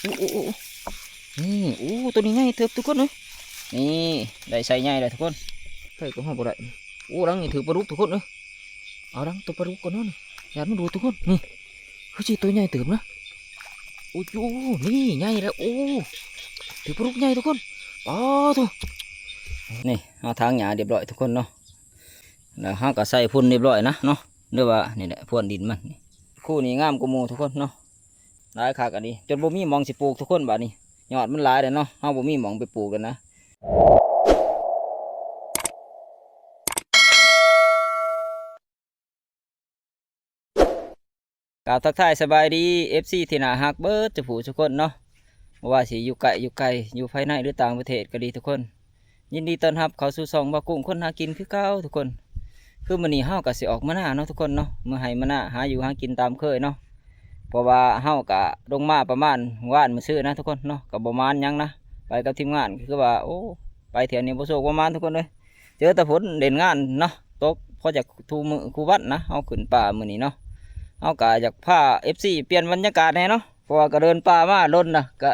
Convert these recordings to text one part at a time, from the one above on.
ໂອ້ ໂອ້ ໂອ້ ໂອ້ ນີ້ ໂອ້ ໂຕນີ້ໃຫຍ່ເຕີບທຸກຄົນເອີຍ. ນີ້ ໄດ້ໄຊໃຫຍ່ແລ້ວທຸກຄົນ. ໃສ່ກໍຮອດບໍ່ໄດ້. ໂອ້ ຫຼັງນີ້ຖືກປາດຸກທຸກຄົນເອີຍ. ເອົາຫຼັງໂຕປາດຸກກ່ອນເນາະນີ້. ຢ້ານມັນດູດທຸກຄົນ. ນີ້ ຄືຊິໂຕໃຫຍ່ເຕີບນະ. ໂອ້ໂຫ ນີ້ໃຫຍ່ແລ້ວ. ໂອ້ ຖືກປາດຸກໃຫຍ່ທຸກຄົນ. ປາໂທ້. ນີ້ ເຮົາຖາງຫຍ້າຮຽບຮ້ອຍທຸກຄົນເນາະ. ແລ້ວເຮົາກໍໃສ່ຝຸ່ນຮຽບຮ້ອຍນະເນາະ ຫຼືວ່ານີ້ແຫຼະ ພວນດິນມັນນີ້. ຄູ່ນີ້ງາມກວ່າໝູ່ທຸກຄົນເນາະ. ຫຼາຍຄັກອັນນີ້ ຈົນບໍ່ມີໝ່ອງຊິປູກທຸກຄົນ. ບາດນີ້ຍອດມັນຫຼາຍແລ້ວເນາະ ເຮົາບໍ່ມີໝ່ອງໄປປູກແລ້ວນະ. ກາບທັກທາຍສະບາຍດີ ເອັຟຊີ ທີ່ໜ້າຮັກເບິດທຸກຜູ້ທຸກຄົນເນາະ. ບໍ່ວ່າຊິຢູ່ໃກ້ຢູ່ໄກ ຢູ່ພາຍໃນ ຫຼືຕ່າງປະເທດກໍດີທຸກຄົນ ຍິນດີຕ້ອນຮັບເຂົ້າສູ່ຊ່ອງບ່າວກຸ້ງຄົນຫາກິນຄືເກົ່າທຸກຄົນ. ຄືມື້ນີ້ເຮົາກໍຊິອອກມານາເນາະທຸກຄົນເນາະ ມາໄຮ່ມານາ ຫາຢູ່ຫາກິນຕາມເຄີຍເນາະ. ເພາະວ່າເຮົາກໍລົງມາປະມານວານມື້ຊືນນະທຸກຄົນເນາະ ກໍບໍ່ໝານຫຍັງນະ. ໄປກັບທີມງານ ຄືວ່າ ໂອ້ ໄປທ່ຽວນີ້ບໍ່ໂຊກບໍ່ໝານທຸກຄົນເອີຍ. ເຈີແຕ່ຝົນ ເລ່ນງານເນາະ ຕົກພໍຈະຄູ່ມື້ຄູ່ວັນນະ. ເຮົາຂຶ້ນປ່າມື້ນີ້ເນາະ ເຮົາກະຢາກພາ ເອັຟຊີ ປ່ຽນບັນຍາກາດແດ່ເນາະ ເພາະວ່າກະເດີນປ່າມາດົນນະ ກະ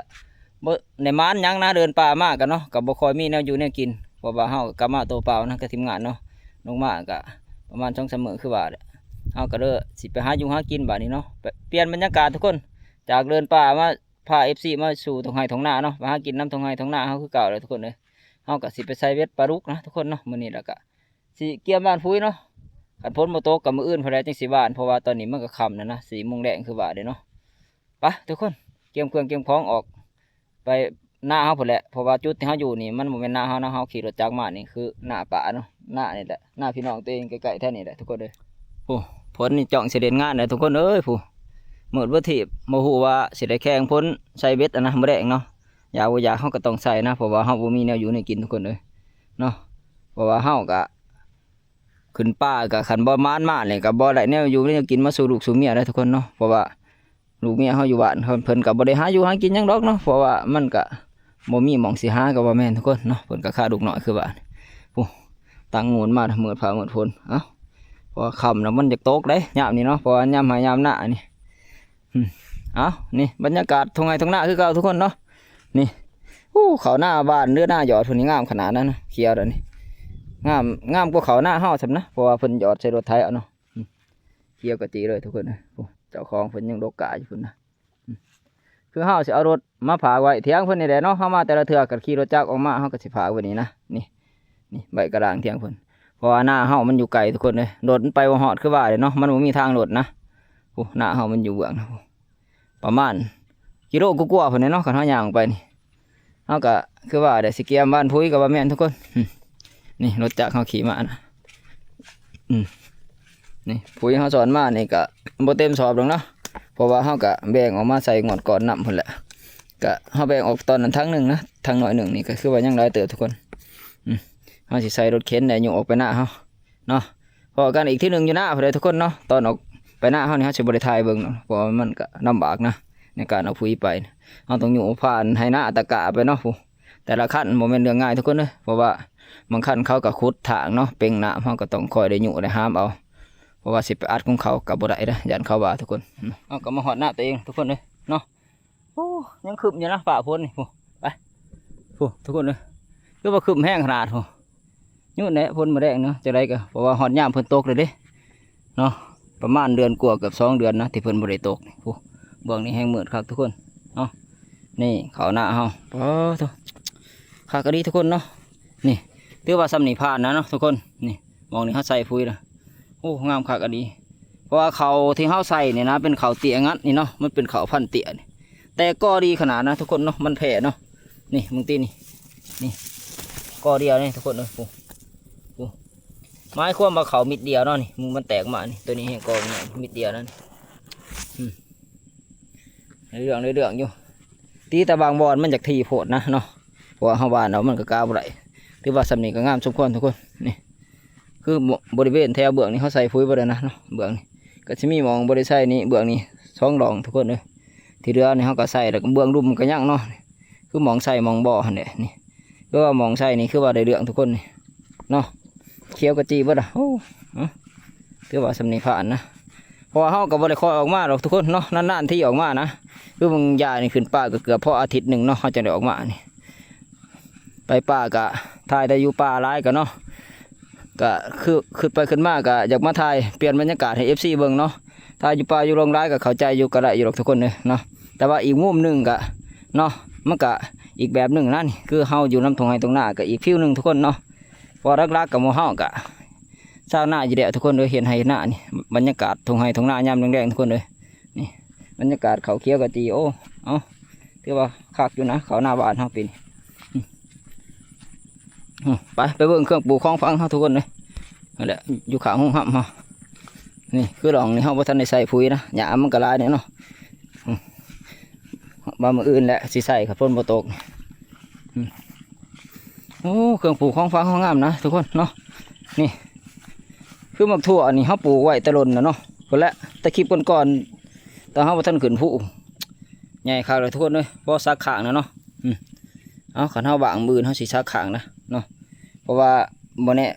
ບໍ່ໄດ້ໝານຫຍັງນະ. ເດີນປ່າມາກະເນາະ ກະບໍ່ຄ່ອຍມີແນວຢູ່ແນວກິນ ເພາະວ່າເຮົາກະກັບມາໂຕເປົ່ານະ ກັບທີມງານເນາະ. ລົງມາກະປະມານສອງສາມມື້ຄືວ່າແຫຼະ ເຮົາກະເລີຍຊິໄປຫາຢູ່ຫາກິນບາດນີ້ເນາະ. ປ່ຽນບັນຍາກາດທຸກຄົນ ຈາກເດີນປ່າມາພາ ເອັຟຊີ ມາສູ່ທົ່ງໄຮ່ທົ່ງນາເນາະ ໄປຫາກິນນຳທົ່ງໄຮ່ທົ່ງນາເຮົາຄືເກົ່າແຫຼະທຸກຄົນເອີຍ. ເຮົາກະຊິໄປໃສ່ເບັດປາດຸກນະທຸກຄົນເນາະ ມື້ນີ້. ແລ້ວກະ ຊິກຽມຫວ່ານປຸ໋ຍເນາະ. ຄັນຝົນບໍ່ຕົກກໍມື້ອື່ນພຸ້ນແຫຼະ ຈັ່ງຊິຫວ່ານ ເພາະວ່າຕອນນີ້ມັນກໍຄ່ຳແລ້ວນະ ສີ່ໂມງແລງຄືວ່າເດ້ເນາະ. ໄປທຸກຄົນ ກຽມເຄື່ອງກຽມຂອງອອກໄປນາເຮົາພຸ້ນແຫຼະ ເພາະວ່າຈຸດທີ່ເຮົາຢູ່ນີ້ມັນບໍ່ແມ່ນນາເຮົານະ. ເຮົາຂີ່ລົດຈັກມານີ້ຄືນາປ້າເນາະ ນານີ້ແຫຼະ ນາພີ່ນ້ອງຕົວເອງໃກ້ໆແຖວນີ້ແຫຼະທຸກຄົນເອີຍ. ໂອ້ ຝົນນີ້ຈ້ອງຊິເຫຼັ້ນງານແລ້ວທຸກຄົນເອີຍ ຜູ້ມືດເບິດທີບ ບໍ່ຮູ້ວ່າຊິໄດ້ແຂ່ງຝົນໃສ່ເບັດຫັ້ນນະ ມື້ແລງເນາະ. ຢາກບໍ່ຢາກເຮົາກໍຕ້ອງໃສ່ນະ ເພາະວ່າເຮົາບໍ່ມີແນວຢູ່ແນວກິນທຸກຄົນເອີຍເນາະ. ເພາະວ່າເຮົາກໍ ຂຶ້ນປ່າກະຄັນບໍ່ໝານມານີ້ກະບໍ່ໄດ້ແນວຢູ່ແນວກິນມາສູ່ລູກສູ່ເມຍໄດ້ທຸກຄົນເນາະ. ເພາະວ່າລູກເມຍເຮົາຢູ່ບ້ານ ເພິ່ນ ເພິ່ນກະບໍ່ໄດ້ຫາຢູ່ຫາກິນຫຍັງດອກເນາະ ເພາະວ່າມັນກະບໍ່ມີໝ່ອງຊິຫາກະວ່າແມ່ນທຸກຄົນເນາະ. ເພິ່ນກະຂາດລູກນ້ອຍຄືວ່າ ໂອ້ ຕັ້ງງູນມາມືດຟ້າມືດຝົນ. ເອົ້າ ເພາະວ່າຄ່ຳແລ້ວມັນຢາກຕົກເດ້ຍາມນີ້ເນາະ ເພາະວ່າຍາມໄຮ່ຍາມນານີ້. ອືມ ເອົ້າ ນີ້ບັນຍາກາດທົ່ງໄຮ່ທົ່ງນາຄືເກົ່າທຸກຄົນເນາະ. ນີ້ ໂອ້ ເຂົ້ານາບ້ານ ເຫຼືອນາຢອດພຸ້ນນີ້ງາມຂະໜາດນັ້ນນະ ຂຽວແລ້ວນີ້ ງາມ ງາມກວ່າເຂົ້ານາເຮົາຊ້ຳນະ ເພາະວ່າເພິ່ນຢອດໃສ່ລົດໄຖເອົາເນາະ. ອືມ ຂຽວກະຈີເລີຍທຸກຄົນເອີຍ. ໂອ້ ເຈົ້າຂອງເພິ່ນຍັງດົກກ້າຢູ່ພຸ້ນນະ. ອືມ ຄືເຮົາຊິເອົາລົດມາຝາກໄວ້ຖຽງເພິ່ນນີ້ແຫຼະເນາະ ເຮົາມາແຕ່ລະເທື່ອກໍຂີ່ລົດຈັກອອກມາ ເຮົາກໍຊິຝາກໄວ້ນີ້ນະ. ນີ້ ນີ້ໃບກະດາງຖຽງເພິ່ນ ເພາະວ່ານາເຮົາມັນຢູ່ໄກທຸກຄົນເອີຍ ລົດມັນໄປບໍ່ຮອດຄືວ່າເດ້ເນາະ ມັນບໍ່ມີທາງລົດນະ. ໂອ້ ນາເຮົາມັນຢູ່ເບື້ອງນະ ປະມານກິໂລກວ່າໆພຸ້ນແຫຼະເນາະ ຄັນເຮົາຍ່າງໄປນີ້. ເຮົາກະຄືວ່າໄດ້ຊິກຽມຫວ່ານປຸ໋ຍກະວ່າແມ່ນທຸກຄົນ. ອືມ ນີ້ລົດຈັກເຮົາຂີ່ມານະ. ອືມ ນີ້ປຸ໋ຍເຮົາສອນມານີ້ກະບໍ່ເຕັມສອບດອກເນາະ ເພາະວ່າເຮົາກະແບ່ງອອກມາໃສ່ງວດກ່ອນນຳພຸ້ນແຫຼະ. ກະເຮົາແບ່ງອອກຕອນນັ້ນຖັງໜຶ່ງນະ ຖັງໜ້ອຍໜຶ່ງນີ້ກະຄືວ່າຍັງຫຼາຍເຕີບທຸກຄົນ. ອືມ ເຮົາຊິໃສ່ລົດເຂັນແລ້ວຍົກອອກໄປນາເຮົາ ເນາະ. ພໍ້ກັນອີກເທື່ອໜຶ່ງຢູ່ນາພຸ້ນເດີທຸກຄົນເນາະ. ຕອນອອກໄປນາເຮົານີ້ ເຮົາຊິບໍ່ໄດ້ຖ່າຍເບິ່ງເນາະ ເພາະວ່າມັນກະລຳບາກນະ ໃນການເອົາປຸ໋ຍໄປ. ເຮົາຕ້ອງຍູ້ຜ່ານໄຮ່ນາຕະກະໄປເນາະ ຜູ້ ແຕ່ລະຄັນບໍ່ແມ່ນເລື່ອງງ່າຍທຸກຄົນເດີ ເພາະວ່າບາງຄັນເຂົາກະຂຸດທາງເນາະ ເປັ່ງນ້ຳ ເຮົາກະຕ້ອງຄອຍໄດ້ຍູ້ໄດ້ຫາມເອົາ ເພາະວ່າຊິໄປອັດຂອງເຂົາກະບໍ່ໄດ້ເດີ ຢ້ານເຂົາວ່າທຸກຄົນ. ເຮົາກະມາຮອດນາຕົວເອງທຸກຄົນເດີເນາະ. ໂອ້ ຍັງຄຶ້ມຢູ່ນະ ຟ້າຝົນນີ້ ໂອ້ ໄປ ໂອ້ ທຸກຄົນເອີຍ ຄືວ່າຄຶ້ມແຮງຂະໜາດ ໂອ້ ຍູນແຫຼະ ຝົນມື້ແລງເນາະ ຈັ່ງໃດກໍ ເພາະວ່າຮອດຍາມເພິ່ນຕົກແລ້ວເດ້ເນາະ. ປະມານເດືອນກວ່າ ເກືອບສອງເດືອນນະ ທີ່ເພິ່ນບໍ່ໄດ້ຕົກ. ໂອ້ ເບື້ອງນີ້ແຮງມືດຄັກທຸກຄົນເນາະ. ນີ້ເຂົ້ານາເຮົາ ປາໂທ້ ຄັກອີ່ຫຼີທຸກຄົນເນາະ. ນີ້ ຖືວ່າຊ່ຳນີ້ຜ່ານແລ້ວເນາະທຸກຄົນ. ນີ້ ໝ່ອງນີ້ເຮົາໃສ່ປຸ໋ຍລະ ໂອ້ ງາມຄັກອີ່ຫຼີ ເພາະວ່າເຂົ້າທີ່ເຮົາໃສ່ນີ້ນະ ເປັນເຂົ້າເຕ້ຍງັດນີ້ເນາະ ມັນເປັນເຂົ້າພັນເຕ້ຍນີ້ ແຕ່ກໍດີຂະໜາດນະທຸກຄົນເນາະ ມັນແຜ່ເນາະ. ນີ້ເບິ່ງຕິ ນີ້ ນີ້ກໍດຽວນີ້ທຸກຄົນເອີຍ ໂອ້ ໂອ້ ໝາຍຄວາມວ່າເຂົ້າມິດດຽວເນາະ. ນີ້ ມັນແຕກມານີ້ ໂຕນີ້ແຮງກໍນີ້ ມິດດຽວນັ້ນ. ອືມ ເລື່ອງ ເລື່ອງຢູ່ ຕີແຕ່ບາງບ່ອນມັນຢາກຖີ່ໂພດນະເນາະ ເພາະວ່າເຮົາຫວ່ານເອົາມັນກໍກະບໍ່ໄດ້. ຖືວ່າຊ່ຳນີ້ກໍງາມສົມຄວນທຸກຄົນ. ນີ້ ຄືບໍລິເວນແຖວເບື້ອງນີ້ເຮົາໃສ່ປຸ໋ຍບໍ່ໄດ້ນະເນາະ ເບື້ອງນີ້ ກໍຊິມີໝ່ອງບໍ່ໄດ້ໃສ່ນີ້ ເບື້ອງນີ້ສອງຮ່ອງທຸກຄົນເອີຍ. ທີ່ເຫຼືອນີ້ເຮົາກໍໃສ່ ແລ້ວກໍເບື້ອງລຸ່ມກໍຍັງເນາະ ຄືໝ່ອງໃສ່ໝ່ອງບໍ່ຫັ້ນແຫຼະ. ນີ້ ຄືວ່າໝ່ອງໃສ່ນີ້ຄືວ່າໄດ້ເລື່ອງທຸກຄົນນີ້ເນາະ. ຂຽວກະຈີເບິດລະ ໂອ້ ຖືວ່າຊ່ຳນີ້ຜ່ານນະ. ເພາະວ່າເຮົາກໍບໍ່ໄດ້ຄ່ອຍອອກມາດອກທຸກຄົນເນາະ ນານໆທີອອກມານະ. ຄືບາງຢ່ານີ້ຂຶ້ນປ່າກໍເກືອບພໍອາທິດໜຶ່ງເນາະ ເຮົາຈັ່ງໄດ້ອອກມານີ້. ໄປປ່າກະ ຖ່າຍແຕ່ຢູ່ປ່າຫຼາຍກະເນາະ ກະຄື ຄຶດໄປຄຶດມາກະຢາກມາຖ່າຍປ່ຽນບັນຍາກາດໃຫ້ເອັຟຊີເບິ່ງເນາະ. ຖ້າຢູ່ປ່າຢູ່ດົງຫຼາຍກະເຂົ້າໃຈຢູ່ ກະໄດ້ຢູ່ດອກທຸກຄົນເອີຍເນາະ. ແຕ່ວ່າອີກມຸມໜຶ່ງກະເນາະ ມັນກະອີກແບບໜຶ່ງນະ. ນີ້ຄືເຮົາຢູ່ນຳທົ່ງໄຮ່ທົ່ງນາກະອີກຟີວໜຶ່ງທຸກຄົນເນາະ. ເພາະວ່າຫຼັກໆກະໝູ່ເຮົາກະຊາວນາຢູ່ແລ້ວທຸກຄົນເອີຍ ເຮັດໄຮ່ເຮັດນານີ້. ບັນຍາກາດທົ່ງໄຮ່ທົ່ງນາຍາມແລງໆ ທຸກຄົນເອີຍ. ນີ້ບັນຍາກາດເຂົ້າຂຽວກະຈີ ໂອ້ ເອົ້າ ຖືວ່າຄັກຢູ່ນະ ເຂົ້ານາບ້ານເຮົາປີນີ້. ອືມ ອືມ ໄປ ໄປເບິ່ງເຄື່ອງປູກຂອງຝັງເຮົາທຸກຄົນເອີຍ. ນັ້ນແຫຼະ ຢູ່ຂ້າງໂຮງຮຳເຮົາ. ນີ້ຄືດອງນີ້ເຮົາບໍ່ທັນໄດ້ໃສ່ປຸ໋ຍນະ ຫຍ້າມັນກໍຫຼາຍແດ່ເນາະ. ອືມ ວ່າມື້ອື່ນແຫຼະຊິໃສ່ ຄັນຝົນບໍ່ຕົກ. ອືມ ໂອ້ ເຄື່ອງປູກຂອງຝັງເຮົາງາມນະທຸກຄົນເນາະ. ນີ້ຄືໝາກຖົ່ວນີ້ເຮົາປູກໄວ້ແຕ່ດົນແລ້ວເນາະ ພຸ້ນແຫຼະ ແຕ່ຄລິບກ່ອນໆ ຕອນເຮົາບໍ່ທັນຂຶ້ນພູ. ໃຫຍ່ຄັກເລີຍທຸກຄົນເອີຍ ພໍສັກຂ້າງແລ້ວເນາະ. ອືມ ເອົາ ຄັນເຮົາວ່າງມື້ອື່ນເຮົາຊິສັກຂ້າງນະເນາະ. ເພາະວ່າບໍ່ແນ່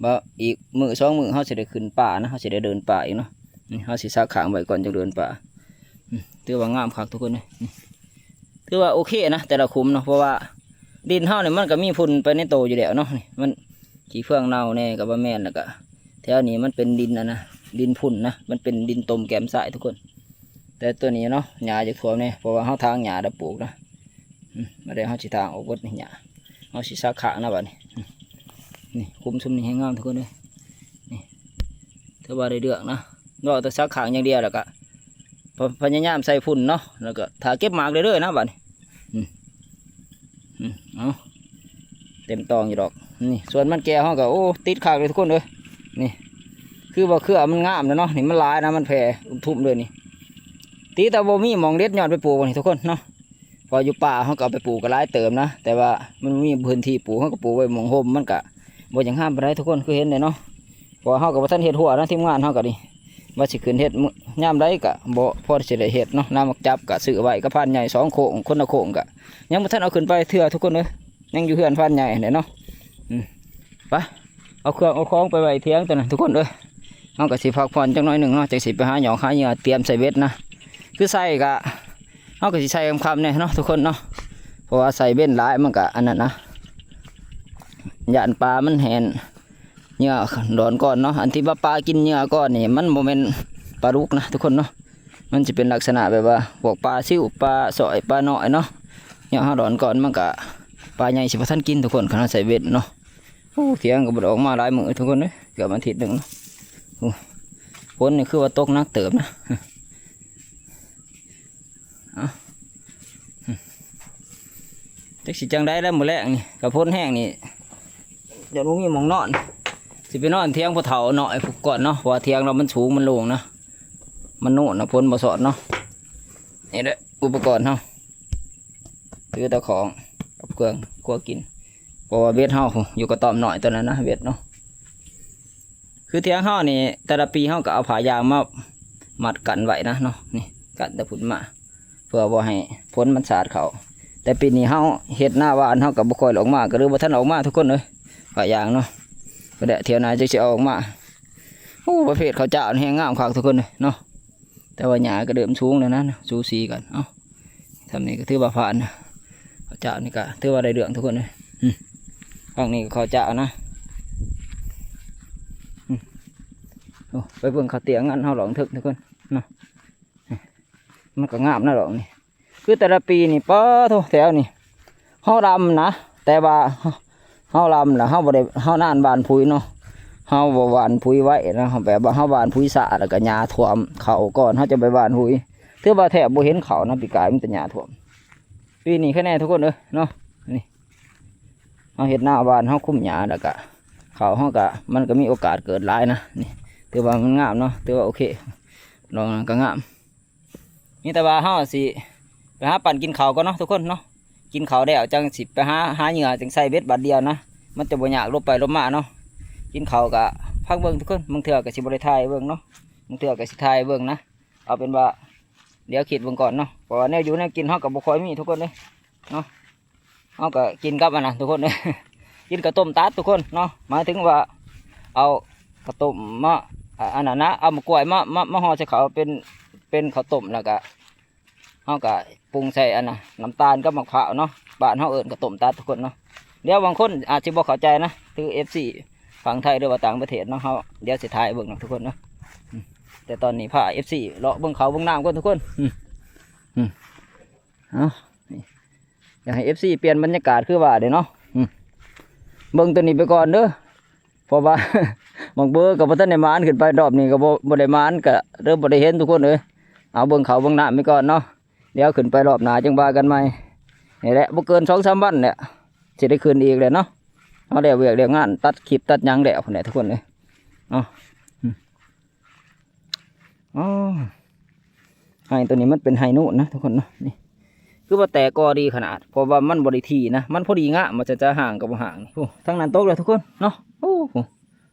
ບໍ່ ອີກມື້ສອງມື້ເຮົາຊິໄດ້ຂຶ້ນປ່ານະ ເຮົາຊິໄດ້ເດີນປ່າອີກເນາະ. ນີ້ເຮົາຊິສັກຂ້າງໄວ້ກ່ອນຈັ່ງເດີນປ່າ. ອືມ ຖືວ່າງາມຄັກທຸກຄົນເອີຍ. ນີ້ຖືວ່າໂອເຄນະ ແຕ່ລະຂຸມເນາະ ເພາະວ່າດິນເຮົານີ້ມັນກໍມີຝຸ່ນໄປໃນໂຕຢູ່ແລ້ວເນາະ. ນີ້ມັນຂີ້ເຟືອງເນົ່າແດ່ກໍບໍ່ແມ່ນ ແລ້ວກໍແຖວນີ້ມັນເປັນດິນອັນນະ ດິນຝຸ່ນນະ ມັນເປັນດິນຕົມແກມຊາຍທຸກຄົນ. ແຕ່ໂຕນີ້ເນາະ ຫຍ້າຈະຖ້ວມແດ່ ເພາະວ່າເຮົາຖາງຫຍ້າແລ້ວປູກນະ. ອືມ ມາເດີ ເຮົາຊິຖາງອອກເບິດນີ້ຫຍ້າ. ເຮົາຊິສັກຂ້າງນະບາດນີ້. ອືມ ນີ້ຂຸມຊຸມນີ້ແຮງງາມທຸກຄົນເອີຍ. ນີ້ຖືວ່າໄດ້ເລື່ອງນະ ເວົ້າແຕ່ສັກຂ້າງຢ່າງດຽວ ແລ້ວກະ ພະ ພະຍາຍາມໃສ່ຝຸ່ນເນາະ ແລ້ວກະຖ້າເກັບໝາກເລື້ອຍໆນະບາດນີ້. ອືມ ອືມ ເອົາ ເຕັມຕອງຢູ່ດອກ. ນີ້ສວນມັນແກ້ວເຮົາກໍ ໂອ້ ຕິດຄັກເລີຍທຸກຄົນເອີຍ. ນີ້ຄືວ່າເຄືອມັນງາມແລ້ວເນາະ ນີ້ມັນຫຼາຍນະ ມັນແຜ່ອຸ້ມທຸ່ມເລີຍນີ້. ຕິແຕ່ບໍ່ມີໝ່ອງເດັດຍອດໄປປູກນີ້ທຸກຄົນເນາະ. ເພາະຢູ່ປ່າເຮົາກໍເອົາໄປປູກກໍຫຼາຍເຕີບນະ ແຕ່ວ່າມັນບໍ່ມີພື້ນທີ່ປູກ ເຮົາກໍປູກໄວ້ໝ່ອງຮົ່ມ ມັນກະບໍ່ຢາກງາມປານໃດທຸກຄົນ ຄືເຫັນແຫຼະເນາະ. ເພາະວ່າເຮົາກໍບໍ່ທັນເຮັດຮົ້ວນະ ທີມງານເຮົາກໍນີ້ ວ່າຊິຂຶ້ນເຮັດມື້ ຍາມໃດກໍບໍ່ພໍຊິໄດ້ເຮັດເນາະ. ນາໝາກຈັບກໍຊື້ໄວ້ກັບພານໃຫຍ່ສອງໂຄ້ງ ຄົນລະໂຄ້ງ ກໍຍັງບໍ່ທັນເອົາຂຶ້ນໄປເທື່ອທຸກຄົນເອີຍ ຍັງຢູ່ເຮືອນພານໃຫຍ່ຫັ້ນແຫຼະເນາະ. ອືມ ໄປ ເອົາເຄື່ອງເອົາຂອງໄປໄວ້ຖຽງຕົວນັ້ນທຸກຄົນເອີຍ. ເຮົາກໍຊິພັກຜ່ອນຈັກໜ້ອຍໜຶ່ງເນາະ ຈັ່ງຊິໄປຫາຫຍ້ອກຫາເຫຍື່ອຕຽມໃສ່ເບັດນະ. ຄືໃສ່ກໍ ເຮົາກໍຊິໃສ່ຄ່ຳໆແດ່ເນາະທຸກຄົນເນາະ ເພາະວ່າໃສ່ເວັນຫຼາຍມັນກໍອັນນັ້ນນະ ຢ້ານປາມັນແຫ່ນເຫຍື່ອດອນກ່ອນເນາະ. ອັນທີ່ວ່າປາກິນເຫຍື່ອກ່ອນນີ້ ມັນບໍ່ແມ່ນປາດຸກນະທຸກຄົນເນາະ. ມັນຊິເປັນລັກສະນະແບບວ່າພວກປາຊິວ ປາສ້ອຍ ປານ້ອຍເນາະ. ເຫຍື່ອເຮົາດອນກ່ອນ ມັນກະ ປາໃຫຍ່ຊິບໍ່ທັນກິນທຸກຄົນ ຄັນເຮົາໃສ່ເວັນເນາະ. ໂອ້ ຖຽງກໍບໍ່ໄດ້ອອກມາຫຼາຍມື້ທຸກຄົນເອີຍ ເກືອບອາທິດໜຶ່ງເນາະ. ໂອ້ ຝົນນີ້ຄືວ່າຕົກໜັກເຕີບນະ. ເອົ້າ ຈັກຊິຈັ່ງໃດແລ້ວມື້ແລງນີ້ ກະຝົນແຮງນີ້ ຢ້ານບໍ່ມີໝ່ອງນອນ. ຊິໄປນອນຖຽງພໍ່ເຖົ້ານ້ອຍພຸ້ນກ່ອນເນາະ ເພາະວ່າຖຽງລາວມັນສູງມັນໂລ່ງນະ ມັນໂນ້ນນະ ຝົນບໍ່ຊອດເນາະ. ນີ້ແຫຼະອຸປະກອນເຮົາ ຖືຕາຂອງກັບເຄື່ອງຄົວກິນ ເພາະວ່າເບັດເຮົາຢູ່ກະຕ້ອມນ້ອຍຕົວນັ້ນນະ ເບັດເນາະ. ຄືຖຽງເຮົານີ້ ແຕ່ລະປີເຮົາກໍເອົາຜ້າຢາງມາມັດກັນໄວ້ນະເນາະ ນີ້ກັນແຕ່ພຸ້ນມາ ເພື່ອບໍ່ໃຫ້ຝົນມັນສາດເຂົ້າ. ແຕ່ປີນີ້ເຮົາເຮັດນາຫວ່ານ ເຮົາກໍບໍ່ຄ່ອຍອອກມາ ກໍເລີຍບໍ່ທັນອອກມາທຸກຄົນເອີຍ ຜ້າຢາງເນາະ. ກໍແຫຼະ ຖຽວໜ້າຈັ່ງຊິເອົາອອກມາ. ໂອ້ ປະເພດເຂົ້າຈ້າວນີ້ແຮງງາມຄັກທຸກຄົນເອີຍເນາະ. ແຕ່ວ່າຫຍ້າກໍເລີ່ມສູງແລ້ວນະ ສູສີກັນ. ເອົ້າ ຊ່ຳນີ້ກໍຖືວ່າຜ່ານນະ ເຂົ້າຈ້າວນີ້ກໍຖືວ່າໄດ້ເລື່ອງທຸກຄົນເອີຍ. ອືມ ຝັ່ງນີ້ກໍເຂົ້າຈ້າວນະ. ອືມ ໂອ້ ໄປເບິ່ງເຂົ້າຕຽງອັນເຮົາຫຼອງເທິງທຸກຄົນເນາະ. ມັນກໍງາມນະດອກນີ້ ຄືແຕ່ລະປີນີ້ ປາໂທ້ ແຖວນີ້ເຮົາດຳນະ ແຕ່ວ່າເຮົາດຳນະ ເຮົາບໍ່ໄດ້ ເຮົານານຫວ່ານປຸ໋ຍເນາະ ເຮົາບໍ່ຫວ່ານປຸ໋ຍໄວ້ນະ ເຮົາແບບວ່າເຮົາຫວ່ານປຸ໋ຍຊ້າ ແລ້ວກໍຫຍ້າຖ້ວມເຂົ້າກ່ອນ ເຮົາຈະໄປຫວ່ານປຸ໋ຍ. ຖືວ່າແທບບໍ່ເຫັນເຂົ້ານະ ປີກາຍມີແຕ່ຫຍ້າຖ້ວມ. ປີນີ້ຄະແນນທຸກຄົນເອີຍເນາະ ນີ້ ເຮົາເຮັດນາຫວ່ານ ເຮົາຄຸມຫຍ້າ ແລ້ວກະເຂົ້າເຮົາກະ ມັນກະມີໂອກາດເກີດຫຼາຍນະ. ນີ້ຖືວ່າມັນງາມເນາະ ຖືວ່າໂອເຄ ດອກນັ້ນກະງາມ. ມີແຕ່ວ່າເຮົາຊິໄປຫາປັ່ນກິນເຂົ້າກ່ອນເນາະທຸກຄົນເນາະ. ກິນເຂົ້າແລ້ວຈັ່ງຊິໄປຫາ ຫາເຫຍື່ອ ຈັ່ງໃສ່ເບັດບາດດຽວນະ ມັນຈະບໍ່ຍາກ ຫຼົບໄປຫຼົບມາເນາະ. ກິນເຂົ້າກະພັກເບິ່ງທຸກຄົນ ບາງເທື່ອກະຊິບໍ່ໄດ້ຖ່າຍໃຫ້ເບິ່ງເນາະ ບາງເທື່ອກະຊິຖ່າຍໃຫ້ເບິ່ງນະ. ເອົາເປັນວ່າ ດຽວຄິດເບິ່ງກ່ອນເນາະ ເພາະວ່າແນວຢູ່ແນວກິນເຮົາກໍບໍ່ຄ່ອຍມີທຸກຄົນເດ້ເນາະ. ເຮົາກໍກິນກັບອັນນັ້ນທຸກຄົນເດ້ ກິນເຂົ້າຕົ້ມຕັດທຸກຄົນເນາະ ໝາຍເຖິງວ່າເອົາເຂົ້າຕົ້ມມາ ອ່າ ອັນນັ້ນນະ ເອົາໝາກກ້ວຍມາ ມາ ມາຫໍ່ໃສ່ເຂົ້າເປັນ ເປັນເຂົ້າຕົ້ມ ແລ້ວກະ ເຮົາກະປຸງໃສ່ອັນນ່າ ນ້ຳຕານກັບໝາກພ້າວເນາະ. ບ້ານເຮົາເອີ້ນເຂົ້າຕົ້ມຕັດທຸກຄົນເນາະ. ດຽວບາງຄົນອາດຊິບໍ່ເຂົ້າໃຈນະ ຄືເອັຟຊີຝັ່ງໄທ ຫຼືວ່າຕ່າງປະເທດເນາະ ເຮົາ ດຽວຊິຖ່າຍໃຫ້ເບິ່ງເນາະທຸກຄົນເນາະ. ອືມ ແຕ່ຕອນນີ້ພາເອັຟຊີເລາະເບິ່ງເຂົ້າເບິ່ງນ້ຳກ່ອນທຸກຄົນ. ອືມ ອືມ ເອົາ ນີ້ ຢາກໃຫ້ເອັຟຊີປ່ຽນບັນຍາກາດຄືວ່າເດ້ເນາະ. ອືມ ເບິ່ງໂຕນີ້ໄປກ່ອນເດີ ເພາະວ່າ ໝາກເບີກໍບໍ່ທັນໄດ້ໝານ ຂຶ້ນໄປຮອບນີ້ກໍບໍ່ ບໍ່ໄດ້ໝານ ກໍເລີຍບໍ່ໄດ້ເຫັນທຸກຄົນເອີຍ. ເອົາເບິ່ງເຂົ້າເບິ່ງນ້ຳໄປກ່ອນເນາະ ດຽວຂຶ້ນໄປຮອບໜ້າຈັ່ງວ່າກັນໃໝ່. ນີ້ແຫຼະ ບໍ່ເກີນສອງສາມວັນແຫຼະ ຊິໄດ້ຂຶ້ນອີກແຫຼະເນາະ. ເຮົາແລ້ວວຽກແລ້ວງານ ຕັດຄລິບຕັດຫຍັງແລ້ວພຸ້ນແຫຼະທຸກຄົນເອີຍເນາະ. ອືມ ອໍ ໄຮ່ໂຕນີ້ມັນເປັນໄຮ່ນູນນະທຸກຄົນເນາະ. ນີ້ ຄືວ່າແຕກກໍດີຂະໜາດ ເພາະວ່າມັນບໍ່ໄດ້ຖີ່ນະ ມັນພໍດີງາມ ວ່າຈະ ຈະຫ່າງກໍບໍ່ຫ່າງ. ນີ້ ໂອ້ ທາງນັ້ນຕົກແລ້ວທຸກຄົນເນາະ. ໂອ້ ໂຫ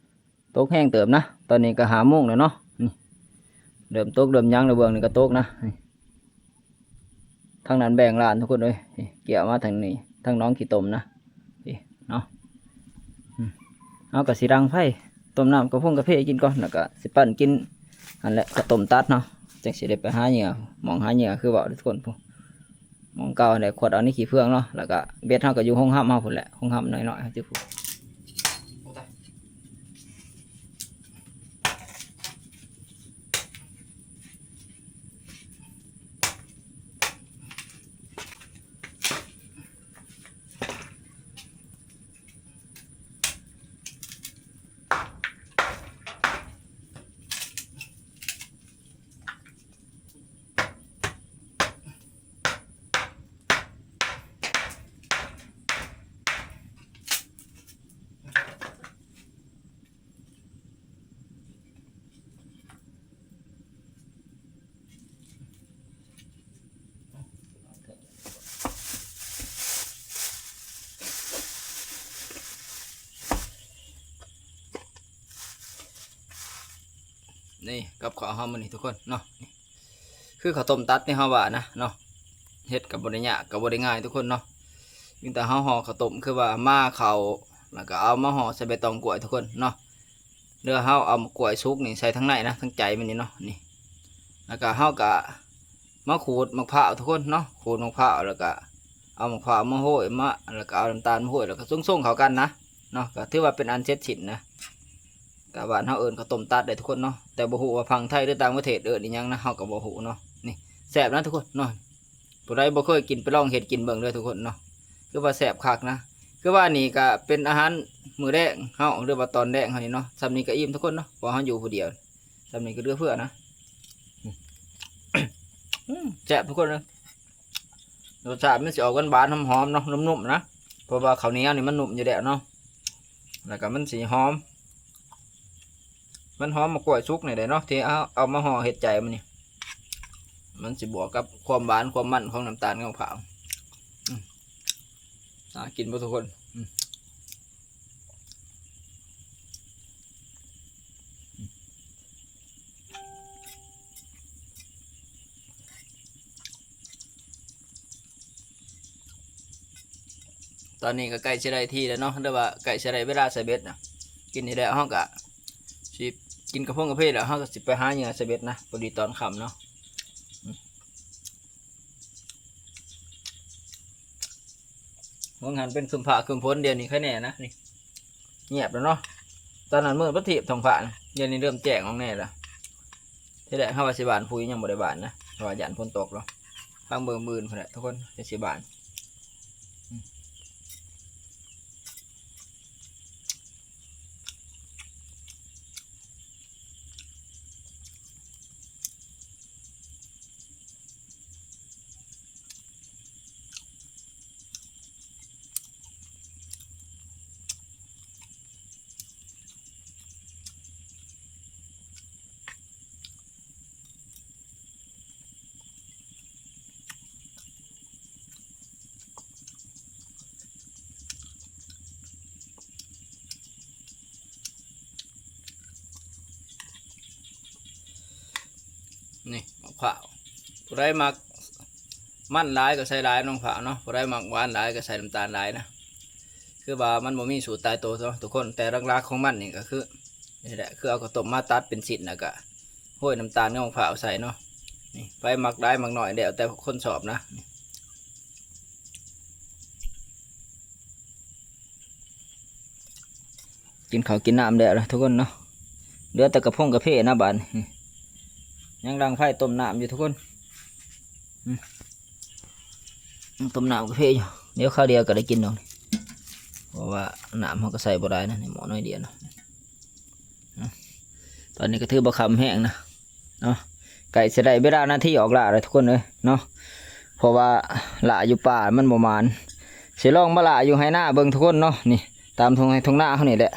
ຕົກແຮງເຕີບນະ. ຕອນນີ້ກໍຫ້າໂມງແລ້ວເນາະ. ນີ້ ເລີ່ມຕົກເລີ່ມຫຍັງແລ້ວ ເບື້ອງນີ້ກໍຕົກນະ. ນີ້ ທາງນັ້ນແບ່ງລານທຸກຄົນເອີຍ. ນີ້ ກ່ຽວມາທາງນີ້ ທາງໜອງຂີ້ຕົມນະ. ນີ້ເນາະ. ອືມ ເຮົາກໍຊິດັງໄຟ ຕົ້ມນ້ຳກາຟົງກາເຟກິນກ່ອນ ແລ້ວກໍຊິປັ້ນກິນຫັ້ນແຫຼະ ເຂົ້າຕົ້ມຕັດເນາະ. ຈັ່ງຊິໄດ້ໄປຫາເຫຍື່ອ ໝ່ອງຫາເຫຍື່ອ ຄືເວົ້າທຸກຄົນ. ໝ່ອງເກົ່າຫັ້ນແຫຼະ ຂວດເອົາໃນຂີ້ເຟືອງເນາະ. ແລ້ວກໍເບັດເຮົາກໍຢູ່ໂຮງຮຳເຮົາພຸ້ນແຫຼະ ໂຮງຮຳນ້ອຍໆ ເຮົາຊິ ນີ້ກັບເຂົ້າເຮົາມື້ນີ້ທຸກຄົນເນາະ. ນີ້ ຄືເຂົ້າຕົ້ມຕັດທີ່ເຮົາວ່ານະເນາະ ເຮັດກໍບໍ່ໄດ້ຍາກ ກໍບໍ່ໄດ້ງ່າຍທຸກຄົນເນາະ. ມີແຕ່ເຮົາຫໍ່ເຂົ້າຕົ້ມ ຄືວ່າມາເຂົ້າ ແລ້ວກໍເອົາມາຫໍ່ໃສ່ໃບຕອງກ້ວຍທຸກຄົນເນາະ. ແລ້ວເຮົາເອົາໝາກກ້ວຍສຸກນີ້ໃສ່ທາງໃນນະ ທາງໃຈມັນນີ້ເນາະ. ນີ້ ແລ້ວກໍເຮົາກໍມາຂູດໝາກພ້າວທຸກຄົນເນາະ ຂູດໝາກພ້າວ ແລ້ວກໍເອົາໝາກພ້າວມາໂຮຍ ມາ ແລ້ວກໍເອົານ້ຳຕານມາໂຮຍ ແລ້ວກໍຊົງໆເຂົ້າກັນນະເນາະ. ກໍຖືວ່າເປັນອັນເສັດສິ້ນນະ. ກະບ້ານເຮົາເອີ້ນເຂົ້າຕົ້ມຕັດເດ້ທຸກຄົນເນາະ ແຕ່ບໍ່ຮູ້ວ່າຝັ່ງໄທ ຫຼື ຕ່າງປະເທດເອີ້ນອີ່ຫຍັງນະ ເຮົາກໍບໍ່ຮູ້ເນາະ. ນີ້ແຊບນະທຸກຄົນເນາະ. ຜູ້ໃດບໍ່ເຄີຍກິນ ໄປລອງເຮັດກິນເບິ່ງເດີທຸກຄົນເນາະ. ຄືວ່າແຊບຄັກນະ. ຄືວ່ານີ້ກະເປັນອາຫານມື້ແລງເຮົາ ຫຼືວ່າຕອນແລງເຮົານີ້ເນາະ. ສ່ຳນີ້ກະອີ່ມທຸກຄົນເນາະ ເພາະເຮົາຢູ່ຜູ້ດຽວ. ສ່ຳນີ້ກະເຫຼືອເຟືອນະ. ອືມ ແຊບທຸກຄົນເອີຍ. ລົດຊາດມັນຊິອອກຫວານໆ ຫອມໆ ເນາະ ນຸ້ມໆ ນະ ເພາະວ່າເຂົ້າໜຽວນີ້ມັນນຸ້ມຢູ່ແລ້ວເນາະ. ແລ້ວກໍມັນຊິຫອມ ມັນຫອມໝາກກ້ວຍສຸກນີ້ແຫຼະເນາະ ທີ່ເອົາ ເອົາມາຫໍ່ເຮັດໃຈມັນນີ້. ມັນຊິບວກກັບຄວາມຫວານຄວາມມັນຂອງນ້ຳຕານຂອງພ້າວ. ອືມ ໜ້າກິນບໍ່ທຸກຄົນ? ອືມ ຕອນນີ້ກໍໃກ້ຊິໄດ້ທີ່ແລ້ວເນາະ ຫຼືວ່າໃກ້ຊິໄດ້ເວລາໃສ່ເບັດນະ. ກິນນີ້ແລ້ວເຮົາກໍຊິກິນກາຟົງກາເຟແລ້ວ ເຮົາກໍຊິໄປຫາເຫຍື່ອໃສ່ເບັດນະ ພໍດີຕອນຄ່ຳເນາະ. ວ່າງຫັ້ນເປັນຄຶ້ມຟ້າຄຶ້ມຝົນ ດຽວນີ້ໄຄແນ່ນະ. ນີ້ ງຽບແລ້ວເນາະ. ຕອນນັ້ນມືດປະທີບທ້ອງຟ້ານະ ດຽວນີ້ເລີ່ມແຈ້ງອອກແນ່ແລ້ວ. ທີແລກເຮົາວ່າຊິຫວ່ານປຸ໋ຍ ຍັງບໍ່ໄດ້ຫວ່ານນະ ເພາະວ່າຢ້ານຝົນຕົກເນາະ. ຟັງເບິ່ງມື້ອື່ນພຸ້ນແຫຼະທຸກຄົນ ຈັ່ງຊິຫວ່ານ. ນີ້ ໝາກພ້າວ ຜູ້ໃດມັກມັນຫຼາຍກໍໃສ່ຫຼາຍ ໝາກພ້າວເນາະ, ຜູ້ໃດມັກຫວານຫຼາຍກໍໃສ່ນ້ຳຕານຫຼາຍນະ. ຄືວ່າມັນບໍ່ມີສູດຕາຍຕົວເນາະທຸກຄົນ, ແຕ່ຫຼັກໆຂອງມັນນີ້ກໍຄື ນີ້ແຫຼະ ຄືເອົາເຂົ້າຕົ້ມມາຕັດເປັນຊິ້ນ ແລ້ວກະໂຮຍນ້ຳຕານກັບໝາກພ້າວໃສ່ເນາະ. ນີ້ ໃຜມັກຫຼາຍມັກໜ້ອຍ ແລ້ວແຕ່ຄົນຊອບນະ. ນີ້ ກິນເຂົ້າກິນນ້ຳແລ້ວລະທຸກຄົນເນາະ ເຫຼືອແຕ່ກະພົງກາເຟນະບາດນີ້. ຍັງດັງໄຟຕົ້ມນ້ຳຢູ່ທຸກຄົນ ອືມ ຍັງຕົ້ມນ້ຳກາເຟຢູ່ ດຽວຄາວດຽວກະໄດ້ກິນດອກ ເພາະວ່ານ້ຳເຮົາກະໃສ່ບໍ່ຫຼາຍນະ ໃນໝໍ້ໜ້ອຍດຽວນະ. ຕອນນີ້ກະຖືວ່າຄ່ຳແຮງນະເນາະ ໃກ້ຊິໄດ້ເວລານາທີອອກລ່າແລ້ວທຸກຄົນເອີຍເນາະ ເພາະວ່າລ່າຢູ່ປ່າມັນບໍ່ໝານ. ຊິລອງມາລ່າຢູ່ໄຮ່ນາເບິ່ງທຸກຄົນເນາະ. ນີ້ ຕາມທົ່ງໄຮ່ທົ່ງນາເຮົານີ້ແຫຼະ.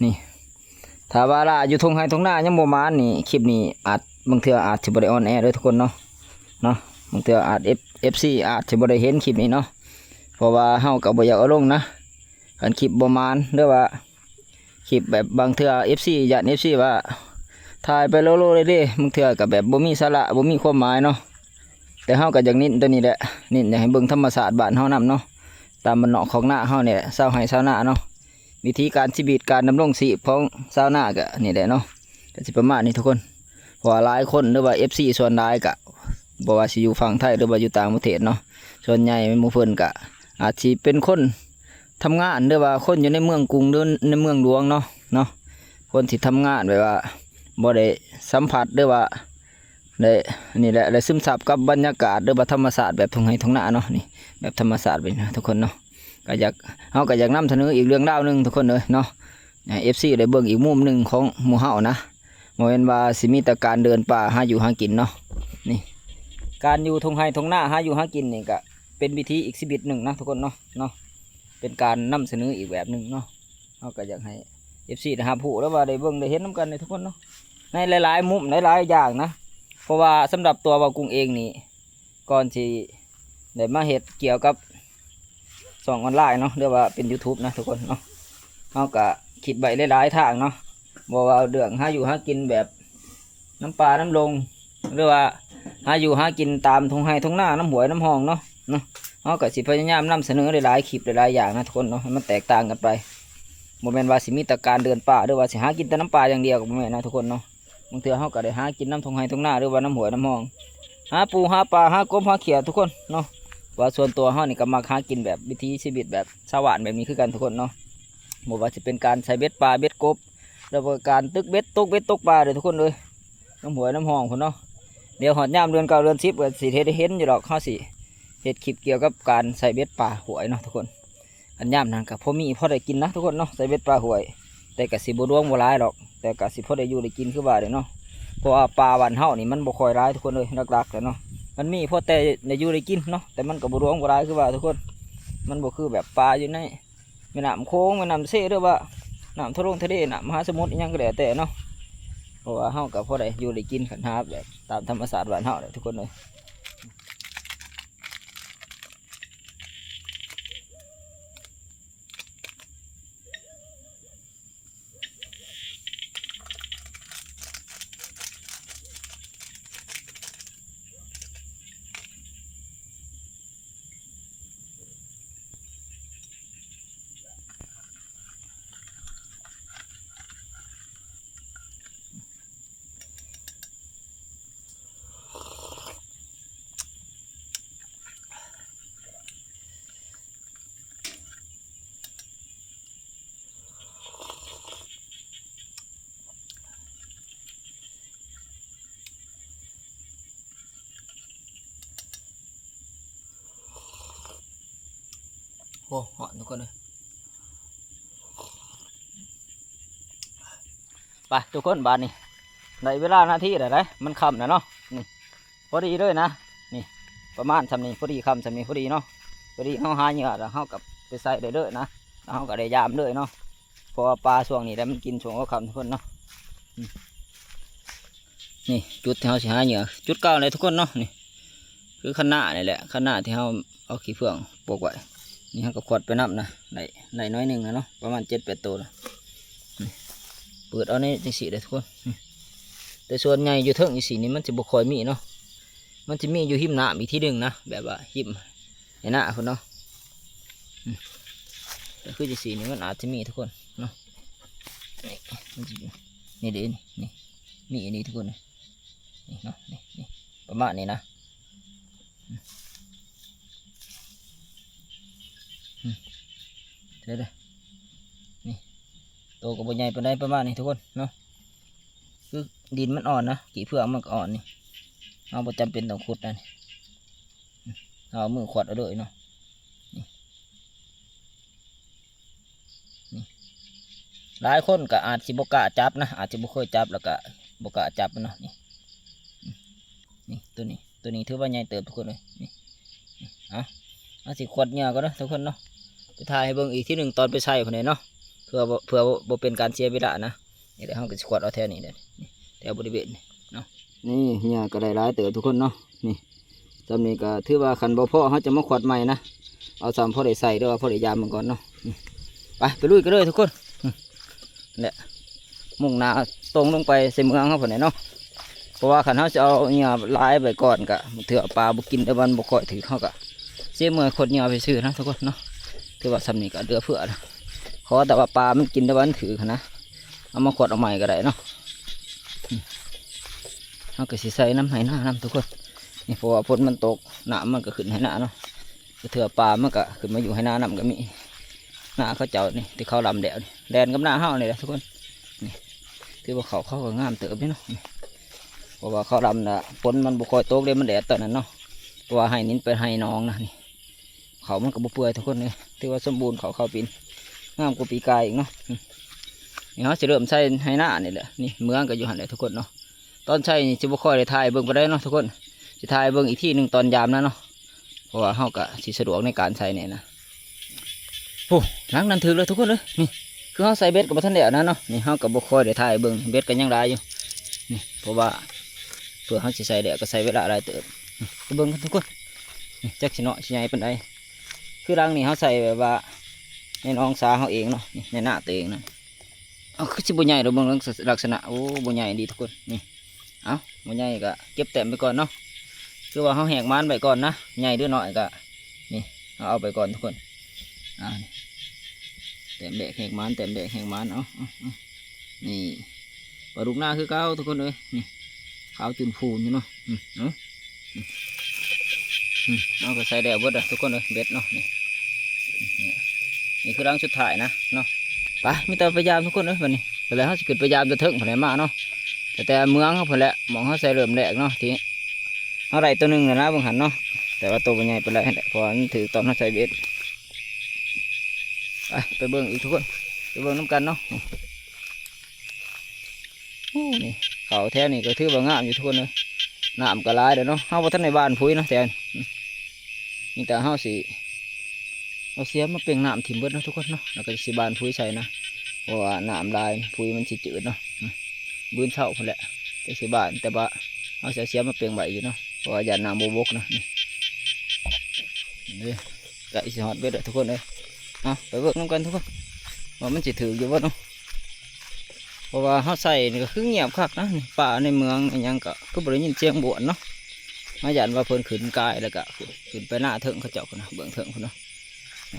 ນີ້ ຖ້າວ່າລ່າຢູ່ທົ່ງໄຮ່ທົ່ງນາຍັງບໍ່ໝານນີ້ ຄລິບນີ້ອາດ ບາງເທື່ອອາດຊິບໍ່ໄດ້ອອນແອເດີທຸກຄົນເນາະ ເນາະ. ບາງເທື່ອອາດ ເອັຟ ເອັຟຊີ ອາດຊິບໍ່ໄດ້ເຫັນຄລິບນີ້ເນາະ ເພາະວ່າເຮົາກະບໍ່ຢາກເອົາລົງນະ ຄັນຄລິບບໍ່ໝານ ຫຼືວ່າ ຄລິບແບບບາງເທື່ອ ເອັຟຊີ ຢ້ານ ເອັຟຊີ ວ່າຖ່າຍໄປໂລໆເດ້ໆ ບາງເທື່ອກະແບບບໍ່ມີສາລະ ບໍ່ມີຄວາມໝາຍເນາະ. ແຕ່ເຮົາກະຢາກເນັ້ນໂຕນີ້ແຫຼະ ເນັ້ນຢາກໃຫ້ເບິ່ງທຳມະຊາດບ້ານເຮົານຳເນາະ ຕາມບ້ານນອກຄອກນາເຮົານີ້ແຫຼະ ຊາວໄຮ່ຊາວນາເນາະ. ວິທີການຊີວິດ ການດຳລົງຊີບຂອງຊາວນາກະນີ້ແຫຼະເນາະ ກະຊິປະມານນີ້ທຸກຄົນ. ເພາະວ່າຫຼາຍຄົນ ຫຼືວ່າ ເອັຟຊີ ສ່ວນຫຼາຍກະ ບໍ່ວ່າຊິຢູ່ຝັ່ງໄທ ຫຼືວ່າຢູ່ຕ່າງປະເທດເນາະ ສ່ວນໃຫຍ່ໝູ່ເພິ່ນກະອາດຊິເປັນຄົນ ທຳງານ ຫຼືວ່າຄົນຢູ່ໃນເມືອງກຸງ ຫຼືໃນເມືອງຫຼວງເນາະ ເນາະ ຄົນທີ່ທຳງານແບບວ່າບໍ່ໄດ້ສຳຜັດ ຫຼືວ່າໄດ້ ນີ້ແຫຼະ ໄດ້ຊຶມຊັບກັບບັນຍາກາດ ຫຼືວ່າທຳມະຊາດແບບທົ່ງໄຮ່ທົ່ງນາເນາະ. ນີ້ ແບບທຳມະຊາດແບບນີ້ນະທຸກຄົນເນາະ ກະຢາກ ເຮົາກະຢາກນຳສະເໜີອີກເລື່ອງລາວໜຶ່ງທຸກຄົນເອີຍເນາະ ໃຫ້ ເອັຟຊີ ໄດ້ເບິ່ງອີກມຸມໜຶ່ງຂອງໝູ່ເຮົານະ. ບໍ່ແມ່ນວ່າຊິມີແຕ່ການເດີນປ່າຫາຢູ່ຫາກິນເນາະ. ນີ້ ການຢູ່ທົ່ງໄຮ່ທົ່ງນາຫາຢູ່ຫາກິນນີ້ກະເປັນວິຖີອີກຊີວິດໜຶ່ງນະທຸກຄົນເນາະ ເນາະ ເປັນການນຳສະເໜີອີກແບບໜຶ່ງເນາະ. ເຮົາກະຢາກໃຫ້ ເອັຟຊີ ໄດ້ຮັບຮູ້ ຫຼືວ່າໄດ້ເບິ່ງໄດ້ເຫັນນຳກັນເດ້ທຸກຄົນເນາະ ໃນຫຼາຍໆມຸມ ຫຼາຍໆຢ່າງນະ. ເພາະວ່າສຳລັບຕົວເວົ້າກຸງເອງນີ້ ກ່ອນຊິໄດ້ມາເຮັດກ່ຽວກັບຊ່ອງອອນລາຍເນາະ ຫຼືວ່າເປັນ YouTube ນະທຸກຄົນເນາະ ເຮົາກະຄິດໄວ້ຫຼາຍໆທາງເນາະ ບໍ່ວ່າເລື່ອງຫາຢູ່ຫາກິນແບບ ນຳປ່ານຳດົງ ຫຼືວ່າຫາຢູ່ຫາກິນຕາມທົ່ງໄຮ່ທົ່ງນາ ນຳຫ້ວຍນຳຮ່ອງເນາະ ເນາະ. ເຮົາກະຊິພະຍາຍາມນຳສະເໜີຫຼາຍໆຄລິບຫຼາຍໆຢ່າງນະທຸກຄົນເນາະ ໃຫ້ມັນແຕກຕ່າງກັນໄປ. ບໍ່ແມ່ນວ່າຊິມີແຕ່ການເດີນປ່າ ຫຼືວ່າຊິຫາກິນແຕ່ນຳປ່າຢ່າງດຽວກະບໍ່ແມ່ນນະທຸກຄົນເນາະ. ບາງເທື່ອເຮົາກະໄດ້ຫາກິນນຳທົ່ງໄຮ່ທົ່ງນາ ຫຼືວ່ານຳຫ້ວຍນຳຮ່ອງ ຫາປູ ຫາປາ ຫາກົບ ຫາຂຽດທຸກຄົນເນາະ. ວ່າສ່ວນຕົວເຮົານີ້ກະມັກຫາກິນແບບວິຖີຊີວິດແບບຊາວບ້ານແບບນີ້ຄືກັນທຸກຄົນເນາະ. ບໍ່ວ່າຊິເປັນການໃສ່ເບັດປາເບັດກົບ ແລ້ວກໍການຕຶກເບັດ ຕົກເບັດຕົກປາເດີທຸກຄົນເອີຍ ນຳຫ້ວຍນຳຮ່ອງພຸ້ນເນາະ. ດຽວຮອດຍາມເດືອນເກົ້າເດືອນສິບກະຊິເຮັດໃຫ້ເຫັນຢູ່ດອກ ເຮົາຊິເຮັດຄລິບກ່ຽວກັບການໃສ່ເບັດປາຫ້ວຍເນາະທຸກຄົນ. ອັນຍາມນັ້ນກະພໍມີພໍໄດ້ກິນນະທຸກຄົນເນາະ ໃສ່ເບັດປາຫ້ວຍ ແຕ່ກະຊິບໍ່ຫຼວງບໍ່ຫຼາຍດອກ ແຕ່ກະຊິພໍໄດ້ຢູ່ໄດ້ກິນຄືວ່າເດເນາະ. ເພາະວ່າປາບ້ານເຮົານີ້ມັນບໍ່ຄ່ອຍຫຼາຍທຸກຄົນເອີຍ ຫຼັກໆແລ້ວເນາະ ມັນມີພໍແຕ່ໄດ້ຢູ່ໄດ້ກິນເນາະ ແຕ່ມັນກະບໍ່ຫຼວງບໍ່ຫຼາຍຄືວ່າທຸກຄົນ. ມັນບໍ່ຄືແບບປາຢູ່ໃນ ແມ່ນ້ຳໂຂງ ແມ່ນ້ຳເຊ ຫຼືວ່ານ້ຳທະລົງທະເລ ນ້ຳມະຫາສະໝຸດ ອີ່ຫຍັງກະແລ້ວແຕ່ເນາະ. ເພາະວ່າເຮົາກະພໍໄດ້ຢູ່ໄດ້ກິນ ຄັນຫາແບບຕາມທຳມະຊາດບ້ານເຮົາແຫຼະທຸກຄົນເອີຍ. ໂອ້ ຮ້ອນທຸກຄົນເອີຍ. ໄປທຸກຄົນ ບາດນີ້ໄດ້ເວລານາທີແລ້ວເດ້ ມັນຄ່ຳແລ້ວເນາະ. ນີ້ ພໍດີເລີຍນະ ນີ້ ປະມານຊ່ຳນີ້ ພໍດີຄ່ຳຊ່ຳນີ້ ພໍດີເນາະ. ພໍດີເຮົາຫາເຫຍື່ອແລ້ວ ເຮົາກະໄປໃສ່ໄດ້ເລີຍນະ ແລ້ວເຮົາກະໄດ້ຢາມເລີຍເນາະ. ເພາະວ່າປາຊ່ວງນີ້ແຫຼະ ມັນກິນຊ່ວງຫົວຄ່ຳທຸກຄົນເນາະ. ນີ້ ຈຸດທີ່ເຮົາຊິຫາເຫຍື່ອ ຈຸດເກົ່າແຫຼະທຸກຄົນເນາະ. ນີ້ ຄືຄັນນານີ້ແຫຼະ ຄັນນາທີ່ເຮົາເອົາຂີ້ເຟືອງປົກໄວ້. ນີ້ເຮົາກະຂວັດໄປນຳນະ ໄດ້ ໄດ້ໜ້ອຍໜຶ່ງແລ້ວເນາະ ປະມານເຈັດແປດໂຕແລ້ວ. ນີ້ ເປີດເອົາໃນຈັ່ງຊີ້ເດີທຸກຄົນ. ນີ້ ແຕ່ສ່ວນໃຫຍ່ຢູ່ເທິງຈັ່ງຊີ້ນີ້ມັນຊິບໍ່ຄ່ອຍມີເນາະ ມັນຊິມີຢູ່ຮິມນ້ຳອີກທີໜຶ່ງນະ ແບບວ່າຮິມໄຮ່ນາພຸ້ນເນາະ. ອືມ ກະຄືຈັ່ງຊີ້ນີ້ມັນອາດຊິມີທຸກຄົນເນາະ. ນີ້ ນີ້ເດ້ ນີ້ ນີ້ ມີອັນນີ້ທຸກຄົນ ນີ້ເນາະ ນີ້ ນີ້ ປະມານນີ້ນະ ອືມ ເດີ ນີ້ ໂຕກໍບໍ່ໃຫຍ່ປານໃດ ປະມານນີ້ທຸກຄົນເນາະ ຄືດິນມັນອ່ອນນະ ຂີ້ເຜືອກມັນກໍອ່ອນນີ້ ເຮົາບໍ່ຈຳເປັນຕ້ອງຂຸດນະ ນີ້ ເຮົາເອົາມືຂວດເອົາເລີຍເນາະ ນີ້ ນີ້ ຫຼາຍຄົນກໍອາດຊິບໍ່ກ້າຈັບນະ ອາດຊິບໍ່ເຄີຍຈັບ ແລ້ວກໍບໍ່ກ້າຈັບເນາະ ນີ້ ນີ້ ໂຕນີ້ ໂຕນີ້ຖືວ່າໃຫຍ່ເຕີບທຸກຄົນເອີຍ ນີ້ ນີ້ ເອົາ ເຮົາຊິຂວດເຫຍື່ອກ່ອນເດີທຸກຄົນເນາະ ໄປຖ່າຍໃຫ້ເບິ່ງອີກທີໜຶ່ງຕອນໄປໃສ່ພຸ້ນແຫຼະເນາະ ເພື່ອບໍ່ ເພື່ອບໍ່ເປັນການເສຍເວລານະ ນີ້ແຫຼະ ເຮົາກໍຊິຂວດເອົາແຖວນີ້ແຫຼະ ນີ້ ແຖວບໍລິເວນນີ້ເນາະ ນີ້ເຫຍື່ອກໍໄດ້ຫຼາຍເຕີບທຸກຄົນເນາະ ນີ້ ສ່ຳນີ້ກໍຖືວ່າຄັນບໍ່ພໍເຮົາຈະມາຂວດໃໝ່ນະ ເອົາສ່ຳພໍໄດ້ໃຊ້ ຫຼືວ່າພໍໄດ້ຢາມມັນກ່ອນເນາະ ໄປ ໄປລຸຍກັນເລີຍທຸກຄົນ ແຫຼະ ມຸ່ງໜ້າຕົງລົງໄປໃສ່ເມືອງເຮົາພຸ້ນແຫຼະເນາະ ເພາະວ່າຄັນເຮົາຊິເອົາເຫຍື່ອຫຼາຍໄວ້ກ່ອນກະ ເທື່ອປາບໍ່ກິນ ແຕ່ມັນບໍ່ຄ່ອຍຖືກ ເຮົາກະເສຍເມື່ອຍຂວດເຫຍື່ອໄປຊື່ນະທຸກຄົນເນາະ ຖືວ່າສ່ຳນີ້ກະເຫຼືອເຟືອນະ ຂໍແຕ່ວ່າປາມັນກິນ ແຕ່ມັນຖືກຫັ້ນນະ ເອົາມາຂວດເອົາໃໝ່ກໍໄດ້ເນາະ ເຮົາກໍຊິໃສ່ນຳໄຮ່ນານຳທຸກຄົນ ນີ້ ເພາະວ່າຝົນມັນຕົກ ນ້ຳມັນກໍຂຶ້ນໄຮ່ນາເນາະ ເທື່ອປາມັນກໍຂຶ້ນມາຢູ່ໄຮ່ນານຳກໍມີ ນາເຂົາເຈົ້ານີ້ ທີ່ເຂົາລຳແລ້ວນີ້ ແລ່ນກັບນາເຮົານີ້ແຫຼະທຸກຄົນ ນີ້ ຖືວ່າເຂົາ ເຂົາກໍງາມເຕີບເດ້ເນາະ ນີ້ ເພາະວ່າເຂົາລຳນະ ຝົນມັນບໍ່ຄ່ອຍຕົກເດ້ ມັນແດດຕອນນັ້ນເນາະ ເພາະວ່າໄຮ່ນີ້ເປັນໄຮ່ໜອງນະ ນີ້ ເຂົາມັນກໍບໍ່ເປື່ອຍທຸກຄົນເອີຍ ຖືວ່າສົມບູນ ເຂົາ ເຂົາປີນ ງາມກວ່າປີກາຍອີກເນາະ ນີ້ ເຮົາຊິເລີ່ມໃສ່ໄຮ່ນານີ້ແຫຼະ ນີ້ເມືອງກໍຢູ່ຫັ້ນແຫຼະທຸກຄົນເນາະ ຕອນໃສ່ນີ້ຊິບໍ່ຄ່ອຍໄດ້ຖ່າຍເບິ່ງປານໃດເນາະທຸກຄົນ ຊິຖ່າຍເບິ່ງອີກທີໜຶ່ງຕອນຢາມນະເນາະ ເພາະວ່າເຮົາກະຊິສະດວກໃນການໃສ່ແດ່ນະ ໂອ້ ຫຼັງນັ້ນຖືກແລ້ວທຸກຄົນເອີຍ ນີ້ ຄືເຮົາໃສ່ເບັດກໍບໍ່ທັນແລ້ວນະເນາະ ນີ້ເຮົາກໍບໍ່ຄ່ອຍໄດ້ຖ່າຍເບິ່ງ ເບັດກໍຍັງຫຼາຍຢູ່ ນີ້ ເພາະວ່າເພື່ອເຮົາຊິໃສ່ແລ້ວກໍໃຊ້ເວລາຫຼາຍເຕີບ ໄປເບິ່ງກັນທຸກຄົນ ນີ້ ຈັກຊິເນາະ ຊິໃຫຍ່ປານໃດ ຄືຫຼັງນີ້ເຮົາໃສ່ແບບວ່າໃນໜອງສາເຮົາເອງເນາະ ນີ້ ໃນນາຕົວເອງນະ ເອົາ ຄືຊິບໍ່ໃຫຍ່ດອກ ເບິ່ງລັກສະ ລັກສະນະ ໂອ້ ບໍ່ໃຫຍ່ດີທຸກຄົນ ນີ້ ເອົາ ບໍ່ໃຫຍ່ກໍເກັບແຕ້ມໄປກ່ອນເນາະ ຄືວ່າເຮົາແຫກໝານໄວ້ກ່ອນນະ ໃຫຍ່ຫຼືນ້ອຍກໍ ນີ້ ເຮົາເອົາໄປກ່ອນທຸກຄົນ ອ່າ ນີ້ ແຕ້ມແລກແຫກໝານ ແຕ້ມແລກແຫກໝານ ເອົາ ເອົາ ເອົາ ນີ້ ປາດຸກນາຄືເກົ່າທຸກຄົນເອີຍ ນີ້ ຂາວຈຸນພູນຢູ່ເນາະ ອືມ ເອົາ ອືມ ເອົາ ກໍໃສ່ແລ້ວເບິດເດີທຸກຄົນເອີຍ ເບັດເນາະ ນີ້ ນີ້ຄືຫຼັງສຸດທ້າຍນະເນາະ ໄປ ມີແຕ່ໄປຢາມທຸກຄົນເອີຍ ບັດນີ້ ແລ້ວເຮົາຊິຂຶ້ນໄປຢາມແຕ່ເທິງພຸ້ນແຫຼະມາເນາະ ແຕ່ ແຕ່ເມືອງເຮົາພຸ້ນແຫຼະ ໝ່ອງເຮົາໃສ່ເລີ່ມແລກເນາະ ທີ່ເຮົາໄດ້ໂຕໜຶ່ງແລ້ວນະ ເບິ່ງຫັ້ນເນາະ ແຕ່ວ່າໂຕບໍ່ໃຫຍ່ປານໃດຫັ້ນແຫຼະ ເພາະວ່າມັນຖືກຕອນເຮົາໃສ່ເບັດ ໄປ ໄປເບິ່ງອີກທຸກຄົນ ໄປເບິ່ງນຳກັນເນາະ ໂອ້ ນີ້ ເຂົ້າແຖວນີ້ກໍຖືວ່າງາມຢູ່ທຸກຄົນເອີຍ ນ້ຳກໍຫຼາຍແລ້ວເນາະ ເຮົາບໍ່ທັນໄດ້ຫວ່ານປຸ໋ຍເນາະ ແຖວນີ້ ມີແຕ່ເຮົາຊິເອົາເສຍມາເປັ່ງນ້ຳຖິ້ມເບິດເນາະທຸກຄົນເນາະ ແລ້ວກໍຊິຫວ່ານປຸ໋ຍໃສ່ນະ ເພາະວ່ານ້ຳຫຼາຍ ປຸ໋ຍມັນຊິຈືດເນາະ ມື້ອື່ນເຊົ້າພຸ້ນແຫຼະ ຈັ່ງຊິຫວ່ານ ແຕ່ວ່າເຮົາຊິເອົາເສຍມາເປັ່ງໄວ້ຢູ່ເນາະ ເພາະວ່າຢ້ານນ້ຳບໍ່ບົກນະ ນີ້ ເດ້ ໃກ້ຊິຮອດເບິດແລ້ວທຸກຄົນເອີຍ ເອົາ ໄປເບິ່ງນຳກັນທຸກຄົນ ວ່າມັນຊິຖືກຢູ່ບໍ່ເນາະ ເພາະວ່າເຮົາໃສ່ນີ້ກໍຄືງຽບຄັກນະ ນີ້ ປ່າໃນເມືອງອີ່ຫຍັງກໍຄືບໍ່ໄດ້ຍິນສຽງບ້ວນເນາະ ເຮົາຢ້ານວ່າເພິ່ນຂຶ້ນກາຍ ແລ້ວກໍຂຶ້ນໄປນາເທິງເຂົາເຈົ້າພຸ້ນນະ ເບື້ອງເທິງພຸ້ນເນາະ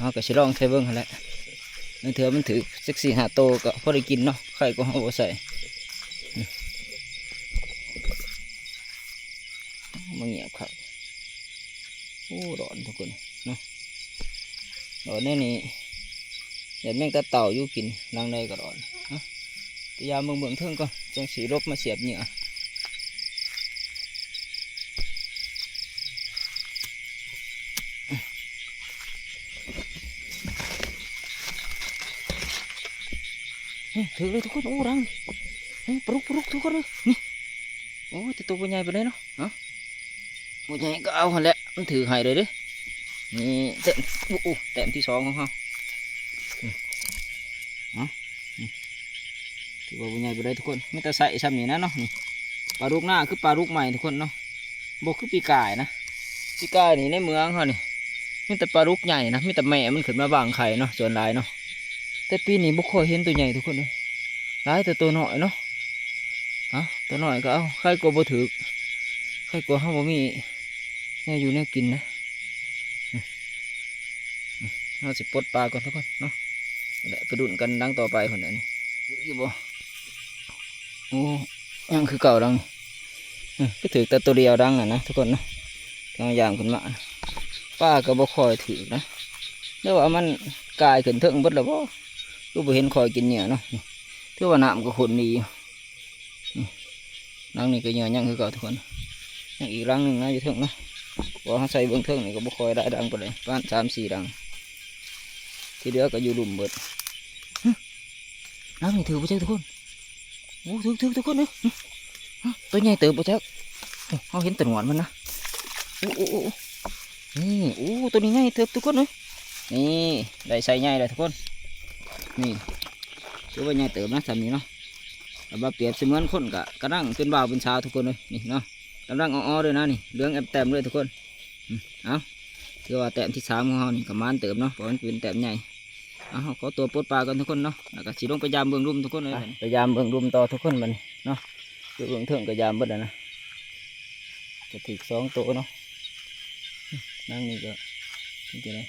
ເຮົາກໍຊິລອງໃສ່ເບິ່ງຫັ້ນແຫຼະ ບາງເທື່ອມັນຖືກຈັກສີ່ຫ້າໂຕກໍພໍໄດ້ກິນເນາະ ໄຄກວ່າເຮົາບໍ່ໃສ່ ມັນງຽບຄັກ ໂອ້ ຮ້ອນທຸກຄົນເນາະ ຮ້ອນແນວນີ້ ຢ້ານແມງຕັບເຕົ່າຢູ່ ກິນຫຼັງໃດກໍຮ້ອນເນາະ ໄປຢາມເບິ່ງເບື້ອງເທິງກ່ອນ ຈັ່ງຊິຫຼົບມາສຽບເຫຍື່ອ ນີ້ ຖືກເລີຍທຸກຄົນ ໂອ້ ລັງ ໂອ້ ປາດຸກ ປາດຸກທຸກຄົນເອີຍ ນີ້ ໂອ້ ແຕ່ໂຕບໍ່ໃຫຍ່ປານໃດເນາະ ເອົ້າ ບໍ່ໃຫຍ່ກໍເອົາຫັ້ນແຫຼະ ມັນຖືກໃຫ້ເລີຍເດ້ ນີ້ ແຕ້ມ ໂອ້ ໂອ້ ແຕ້ມທີສອງຂອງເຮົາ ອືມ ເອົ້າ ນີ້ ຖືວ່າບໍ່ໃຫຍ່ປານໃດທຸກຄົນ ມີແຕ່ໄຊສ່ຳນີ້ນະເນາະ ນີ້ ປາດຸກນາຄືປາດຸກໃໝ່ທຸກຄົນເນາະ ບໍ່ຄືປີກາຍນະ ປີກາຍນີ້ໃນເມືອງເຮົານີ້ ມີແຕ່ປາດຸກໃຫຍ່ນະ ມີແຕ່ແມ່ມັນຂຶ້ນມາວາງໄຂ່ເນາະ ສ່ວນຫຼາຍເນາະ ແຕ່ປີນີ້ບໍ່ຄ່ອຍເຫັນໂຕໃຫຍ່ທຸກຄົນເອີຍ ຫຼາຍແຕ່ໂຕນ້ອຍເນາະ ເອົາ ໂຕນ້ອຍກໍເອົາ ໄຄກວ່າບໍ່ຖືກ ໄຄກວ່າເຮົາບໍ່ມີແນວຢູ່ແນວກິນນະ ເຮົາຊິປົດປາກ່ອນທຸກຄົນເນາະ ແຫຼະ ໄປລຸ້ນກັນຫຼັງຕໍ່ໄປພຸ້ນແຫຼະນີ້ ຢູ່ບໍ່? ໂອ້ ຍັງຄືເກົ່າດັງນີ້. ອື ກໍຖືກແຕ່ໂຕດຽວດັງນັ້ນນະທຸກຄົນເນາະ ທີ່ເຮົາຢາມຂຶ້ນມາ. ປາກໍບໍ່ຄ່ອຍຖືກນະ ຫຼືວ່າມັນກາຍຂຶ້ນເທິງເບິດແລ້ວບໍ່ ຄືບໍ່ເຫັນຄ່ອຍກິນເຫຍື່ອເນາະ. ຖືວ່ານ້ຳກໍຂຸ້ນດີຢູ່. ນີ້ ຫຼັງນີ້ກໍເຫຍື່ອຍັງຄືເກົ່າທຸກຄົນ. ຍັງອີກຫຼັງໜຶ່ງນະຢູ່ເທິງເນາະ ເພາະວ່າເຮົາໃສ່ເບື້ອງເທິງນີ້ກໍບໍ່ຄ່ອຍໄດ້ດັງປານໃດ ປະມານສາມສີ່ຫຼັງ ທີ່ເຫຼືອກໍຢູ່ລຸ່ມເບິດ. ຫຶ ຫຼັງນີ້ຖືກບໍ່ຈັກທຸກຄົນ? ໂອ້ ຖືກໆ ທຸກຄົນເອີຍ. ຫຶ ຫຶ ໂຕໃຫຍ່ເຕີບບໍ່ຈັກ. ໂອ້ ເຮົາເຫັນແຕ່ໜວດມັນນະ. ໂອ້ ໂອ້ ໂອ້ ໂອ້ ນີ້ ໂອ້ ໂຕນີ້ໃຫຍ່ເຕີບທຸກຄົນເອີຍ. ນີ້ ໄດ້ໄຊໃຫຍ່ແລ້ວທຸກຄົນ. ນີ້ ຖືວ່າໃຫຍ່ເຕີບນະ ສ່ຳນີ້ເນາະ. ແຕ່ວ່າປຽບສະເໝືອນຄົນກະກຳລັງເປັນບ່າວເປັນສາວທຸກຄົນເອີຍ ນີ້ເນາະ. ກຳລັງອໍໆເລີຍນະ ນີ້ ເຫຼືອງແອມແຕ້ມເລີຍທຸກຄົນ. ອື ເອົາ ຖືວ່າແຕ້ມທີສາມຂອງເຮົານີ້ກໍໝານເຕີບເນາະ ເພາະມັນເປັນແຕ້ມໃຫຍ່. ເອົາ ເຮົາຂໍຕົວປົດປາກ່ອນທຸກຄົນເນາະ ແລ້ວກໍຊິລົງໄປຢາມເບິ່ງລຸ່ມທຸກຄົນເອີຍ. ໄປ ໄປຢາມເບິ່ງລຸ່ມຕໍ່ທຸກຄົນບັດນີ້ເນາະ. ຢູ່ເບື້ອງເທິງກໍຢາມເບິດແລ້ວນະ ກໍຖືກສອງໂຕເນາະ. ຫຼັງນີ້ກໍເປັນຈັ່ງໃດ?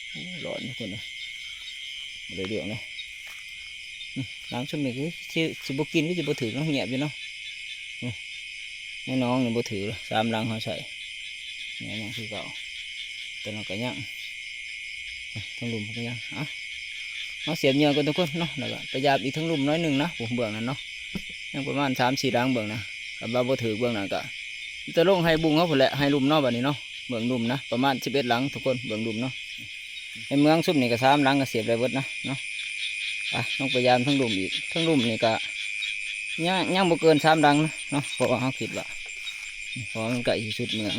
ໂອ້ ຮ້ອນທຸກຄົນເອີຍ ບໍ່ໄດ້ເລື່ອງເລີຍ. ອື ຫຼັງຊຸມນີ້ຄືຊິ ຊິບໍ່ກິນ ຄືຊິບໍ່ຖືກເນາະ ງຽບຢູ່ເນາະ. ອື ໃນໜອງນີ້ບໍ່ຖືກເລີຍ ສາມຫຼັງເຮົາໃສ່ ຍັງ ຍັງຄືເກົ່າ. ຕົວນັ້ນກໍຍັງ ອື ທາງລຸ່ມກໍຍັງ. ເອົາ ມາສຽບເຫຍື່ອກ່ອນທຸກຄົນເນາະ ແລ້ວກໍໄປຢາມອີກທາງລຸ່ມໜ້ອຍໜຶ່ງນະ ຜູ້ເບື້ອງນັ້ນເນາະ ຍັງປະມານສາມສີ່ຫຼັງເບື້ອງນະ. ຄັນວ່າບໍ່ຖືກເບື້ອງນັ້ນກໍ ຈະລົງໄຮ່ບຸ້ງເຮົາພຸ້ນແຫຼະ ໄຮ່ລຸ່ມເນາະ ບັດນີ້ເນາະ. ເບື້ອງລຸ່ມນະ ປະມານສິບເອັດຫຼັງທຸກຄົນ ເບື້ອງລຸ່ມເນາະ. ໃນເມືອງຊຸມນີ້ກໍສາມຫຼັງກໍສຽບໄດ້ເບິດນະເນາະ. ໄປ ລົງໄປຢາມທາງລຸ່ມອີກ ທາງລຸ່ມນີ້ກໍຍັງ ຍັງບໍ່ເກີນສາມຫຼັງນະເນາະ ເພາະວ່າເຮົາຄິດວ່າ ເພາະວ່າມັນໃກ້ທີ່ສຸດເມືອງ.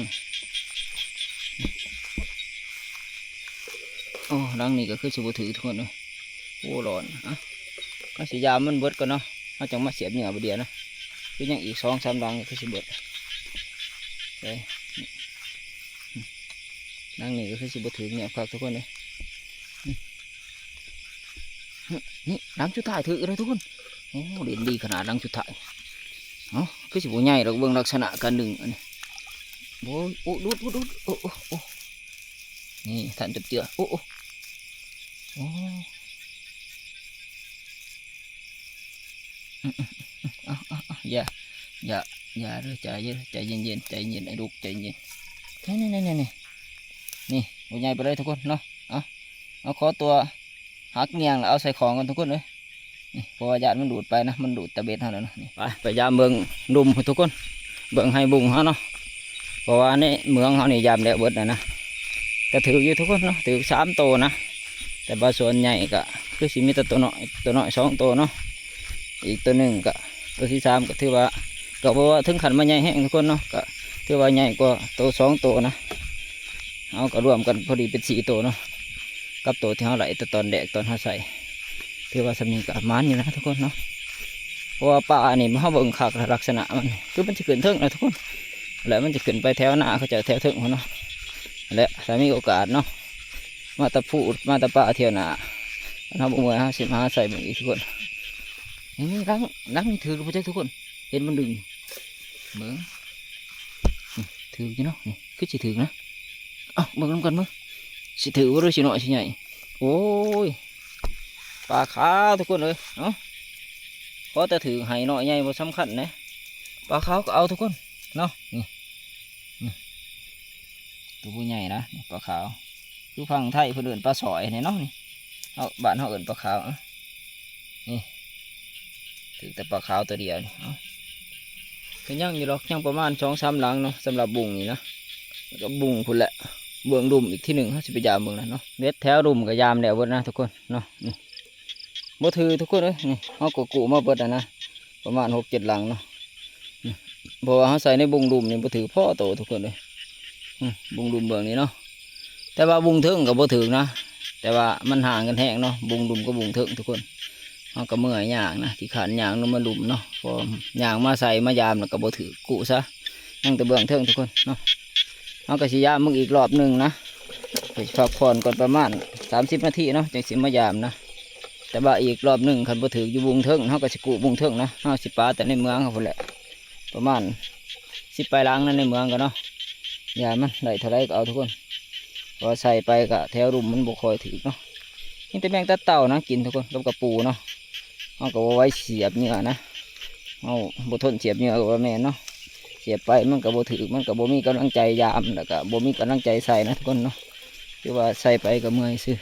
ໂອ້ ຫຼັງນີ້ກໍຄືຊິບໍ່ຖືກທຸກຄົນເອີຍ. ໂອ້ ຮ້ອນ. ເອົາ ເຮົາຊິຢາມມັນເບິດກ່ອນເນາະ ເຮົາຈັ່ງມາສຽບເຫຍື່ອບາດດຽວນະ. ຄືຍັງອີກສອງສາມຫຼັງຄືຊິເບິດ. ເອີ ຫຼັງນີ້ກໍຄືຊິບໍ່ຖືກ ງຽບຄັກທຸກຄົນເອີຍ. ນີ້ ຫຼັງສຸດທ້າຍຖືກແລ້ວທຸກຄົນ. ໂອ້ ເດັ່ນດີຂະໜາດຫຼັງສຸດທ້າຍ. ເອົ້າ ຄືຊິບໍ່ໃຫຍ່ດອກ ເບິ່ງລັກສະນະການດຶງອັນນີ້. ໂອ້ຍ ໂອ້ ຫຼຸດ ຫຼຸດ ຫຼຸດ ໂອ້ ໂອ້ ໂອ້ ນີ້ ທັນຈັບເຈື່ອ ໂອ້ ໂອ້ ໂອ້ ອືມ ອືມ ອືມ ເອົາ ເອົາ ເອົາ ຢ່າ ຢ່າ ຢ່າເດີ ໃຈເຢັນ ໃຈເຢັນ ໃຈເຢັນ ໃຈເຢັນ ໄອ້ລູກ ໃຈເຢັນ. ນີ້ ນີ້ ນີ້ ນີ້ ນີ້ ບໍ່ໃຫຍ່ປານໃດທຸກຄົນເນາະ. ເອົາ ເອົາ ຂໍຕົວຫັກງຽງ ແລ້ວເອົາໃສ່ຂອງກ່ອນທຸກຄົນເອີຍ. ນີ້ ເພາະວ່າຢ້ານມັນດູດໄປນະ ມັນດູດຕາເບັດເຮົາແລ້ວນະ. ນີ້ ໄປ ໄປຢາມເບິ່ງລຸ່ມທຸກຄົນ ເບິ່ງໄຮ່ບຸ້ງເຮົາເນາະ. ເພາະວ່າໃນເມືອງເຮົານີ້ຢາມແລ້ວເບິດແລ້ວນະ ກໍຖືກຢູ່ທຸກຄົນເນາະ ຖືກສາມໂຕນະ. ແຕ່ວ່າສ່ວນໃຫຍ່ກໍຄືຊິມີແຕ່ໂຕນ້ອຍ ໂຕນ້ອຍສອງໂຕເນາະ. ອີກໂຕໜຶ່ງກໍ ໂຕທີສາມກໍຖືວ່າ ກໍບໍ່ວ່າເຖິງຂັ້ນວ່າໃຫຍ່ແຮງທຸກຄົນເນາະ ກໍຖືວ່າໃຫຍ່ກວ່າໂຕສອງໂຕນະ. ເຮົາກໍລວມກັນພໍດີເປັນສີ່ໂຕເນາະ ກັບໂຕທີ່ເຮົາໄລ່ແຕ່ຕອນແລກ ຕອນເຮົາໃສ່ ຖືວ່າສ່ຳນີ້ກໍໝານຢູ່ນະທຸກຄົນເນາະ. ເພາະວ່າປານີ້ເຮົາເບິ່ງຄັກແລ້ວ ລັກສະນະມັນຄືມັນຊິຂຶ້ນເທິງນະທຸກຄົນ ແລ້ວມັນຊິຂຶ້ນໄປແຖວນາເຂົາເຈົ້າແຖວເທິງພຸ້ນເນາະ. ແລະ ຖ້າມີໂອກາດເນາະ ມາແຕ່ພູ ມາແຕ່ປ່າທ່ຽວໜ້າ ຄັນເຮົາບໍ່ເມື່ອຍ ເຮົາຊິມາຫາໃສ່ເບິ່ງອີກທຸກຄົນ. ນີ້ ນີ້ ຫຼັງ ຫຼັງນີ້ຖືກບໍ່ຈັກທຸກຄົນ ເຫັນມັນດຶງ ເບິ່ງ ນີ້ ຖືກຢູ່ເນາະ ນີ້ ຄືຊິຖືກນະ. ເອົ້າ ເບິ່ງນຳກັນເບິ່ງ ຊິຖືກບໍ່ ຫຼືຊິນ້ອຍຊິໃຫຍ່. ໂອ້ຍ ປາຂາວທຸກຄົນເອີຍ. ເອົ້າ ພໍແຕ່ຖືກ ໃຫ້ນ້ອຍໃຫຍ່ບໍ່ສຳຄັນເດ້ ປາຂາວກໍເອົາທຸກຄົນເນາະ. ນີ້ ນີ້ ໂຕບໍ່ໃຫຍ່ນະ ນີ້ປາຂາວ ຄືຝັ່ງໄທເພິ່ນເອີ້ນປາສອຍນີ້ເນາະ. ນີ້ ເຮົາ ບ້ານເຮົາເອີ້ນປາຂາວ. ນີ້ ຖືກແຕ່ປາຂາວໂຕດຽວນີ້. ເອົ້າ ກໍຍັງຢູ່ດອກ ຍັງປະມານສອງສາມຫຼັງເນາະ ສຳລັບບຸ້ງນີ້ນະ. ແລ້ວກໍບຸ້ງພຸ້ນແຫຼະ ເບື້ອງລຸ່ມອີກທີໜຶ່ງ ເຮົາຊິໄປຢາມເບິ່ງນະເນາະ. ເບັດແຖວລຸ່ມກໍຢາມແລ້ວເບິດນະທຸກຄົນເນາະ. ນີ້ ບໍ່ຖືກທຸກຄົນເອີຍ. ນີ້ ເຮົາກໍກູ້ມາເບິດແລ້ວນະ ປະມານຫົກເຈັດຫຼັງເນາະ. ນີ້ ເພາະວ່າເຮົາໃສ່ໃນບຸ້ງລຸ່ມນີ້ບໍ່ຖືກພໍໂຕທຸກຄົນເອີຍ. ອືມ ບຸ້ງລຸ່ມເບື້ອງນີ້ເນາະ ແຕ່ວ່າບຸ້ງເທິງກໍບໍ່ຖືກນະ ແຕ່ວ່າມັນຫ່າງກັນແຮງເນາະ ບຸ້ງລຸ່ມກັບບຸ້ງເທິງທຸກຄົນ. ເຮົາກໍເມື່ອຍຍ່າງນະ ຂີ້ຄ້ານຍ່າງລົງມາລຸ່ມເນາະ ເພາະຍ່າງມາໃສ່ມາຢາມແລ້ວກໍບໍ່ຖືກ ກູ້ຊະ ຍັງແຕ່ເບື້ອງເທິງທຸກຄົນເນາະ. ເຮົາກໍຊິຢາມເບິ່ງອີກລອບໜຶ່ງນະ ໄປພັກຜ່ອນກ່ອນປະມານສາມສິບນາທີເນາະ ຈັ່ງຊິມາຢາມນະ. ແຕ່ວ່າອີກລອບໜຶ່ງ ຄັນບໍ່ຖືກຢູ່ບຸ້ງເທິງ ເຮົາກໍຊິກູ້ບຸ້ງເທິງນະ ເຮົາຊິປາແຕ່ໃນເມືອງເຮົາພຸ້ນແຫຼະ. ປະມານສິບປາຍຫຼັງນັ້ນໃນເມືອງກໍເນາະ ຢາມມັນໄດ້ເທົ່າໃດກໍເອົາທຸກຄົນ ເພາະວ່າໃສ່ໄປກໍແຖວລຸ່ມມັນບໍ່ຄ່ອຍຖືກເນາະ. ມີແຕ່ແມງຕັບເຕົ່ານະກິນທຸກຄົນ ກັບກະປູເນາະ. ฮาก็บ่ไหวสเสียบเหยื่อนะ เฮาบ่ทนสเสียบเหยื่อก็ว่าแม่นเนาะ สเสียบไปมันก็บ่ถืก มันก็บ่มีกำลังใจยาม แล้วก็บ่มีกำลังใจใส่นะทุกคนเนาะ คือว่าใส่ไปก็เมื่อยซื่อ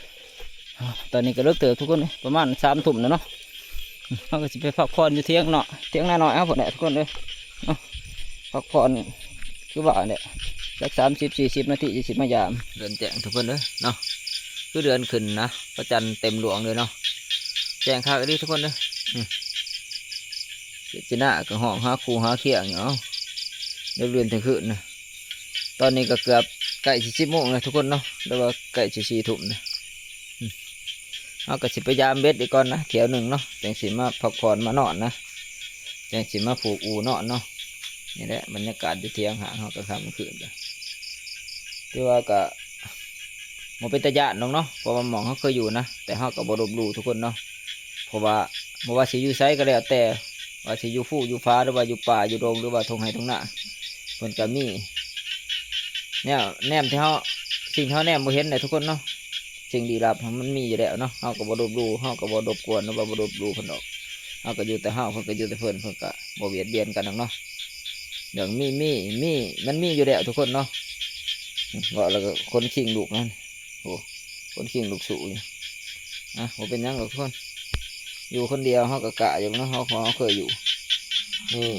ตอนนี้ก็เลิกเติบทุกคนเอ้ย ประมาณสามทุ่มแล้วเนาะ เฮาก็สิไปพักผ่อนอยู่เถียงเนาะ เถียงนาน้อยเฮาพุ้นแหละทุกคนเอ้ยเนาะ พักผ่อนคือว่าแหละ จักสามสิบสี่สิบนาทีจะสิมายาม เดือนแจ้งทุกคนเอ้ยเนาะ คือเดือนขึ้นนะ พระจันทร์เต็มดวงเลยเนาะ แจ้งคักอีหลีทุกคนเอ้ย อืม เจดจินาก็ฮ้องหาคู่หาเคียงอยู่ เอ้า เลิกเรียนเที่ยงคืนนะ ตอนนี้ก็เกือบใกล้สิสิบโมงแล้วทุกคนเนาะ หรือว่าใกล้สิสี่ทุ่มนะ อืม เฮาก็สิไปยามเบ็ดอีกก่อนนะ เที่ยวหนึ่งเนาะ จั่งสิมาพักผ่อนมานอนนะ จั่งสิมาผูกอู่นอนเนาะ นี่แหละบรรยากาศอยู่เถียงหาเฮากลางค่ำกลางคืนก็ ถือว่าก็บ่เป็นตาย้านดอกเนาะ เพราะว่าหม่องเฮาเคยอยู่นะ แต่เฮาก็บ่ลบหลู่ทุกคนเนาะ เพราะว่าบ่ว่าสิอยู่ไสก็แล้วแต่ ว่าสิอยู่ภูอยู่ผา หรือว่าอยู่ป่าอยู่ดง หรือว่าท่งไฮ่ท่งนา เพิ่นก็มีแนวแนมที่เฮา สิ่งที่เฮาแนมบ่เห็นแหละทุกคนเนาะ สิ่งลี้ลับมันมีอยู่แล้วเนาะ เฮาก็บ่ลบหลู่ เฮาก็บ่รบกวน หรือว่าบ่ลบหลู่เพิ่นดอก เฮาก็อยู่แต่เฮา เพิ่นก็อยู่แต่เพิ่น เพิ่นก็บ่เบียดเบียนกันดอกเนาะ เรื่องมี มี มี มันมีอยู่แล้วทุกคนเนาะ เว้าแล้วก็ขนคิงลุกนั่น โอ้ ขนคิงลุกสู้อยู่ อ่ะ บ่เป็นหยังดอกทุกคน อยู่คนเดียวเฮาก็กล้าอยู่เนาะ เฮา เฮาเคยอยู่ นี่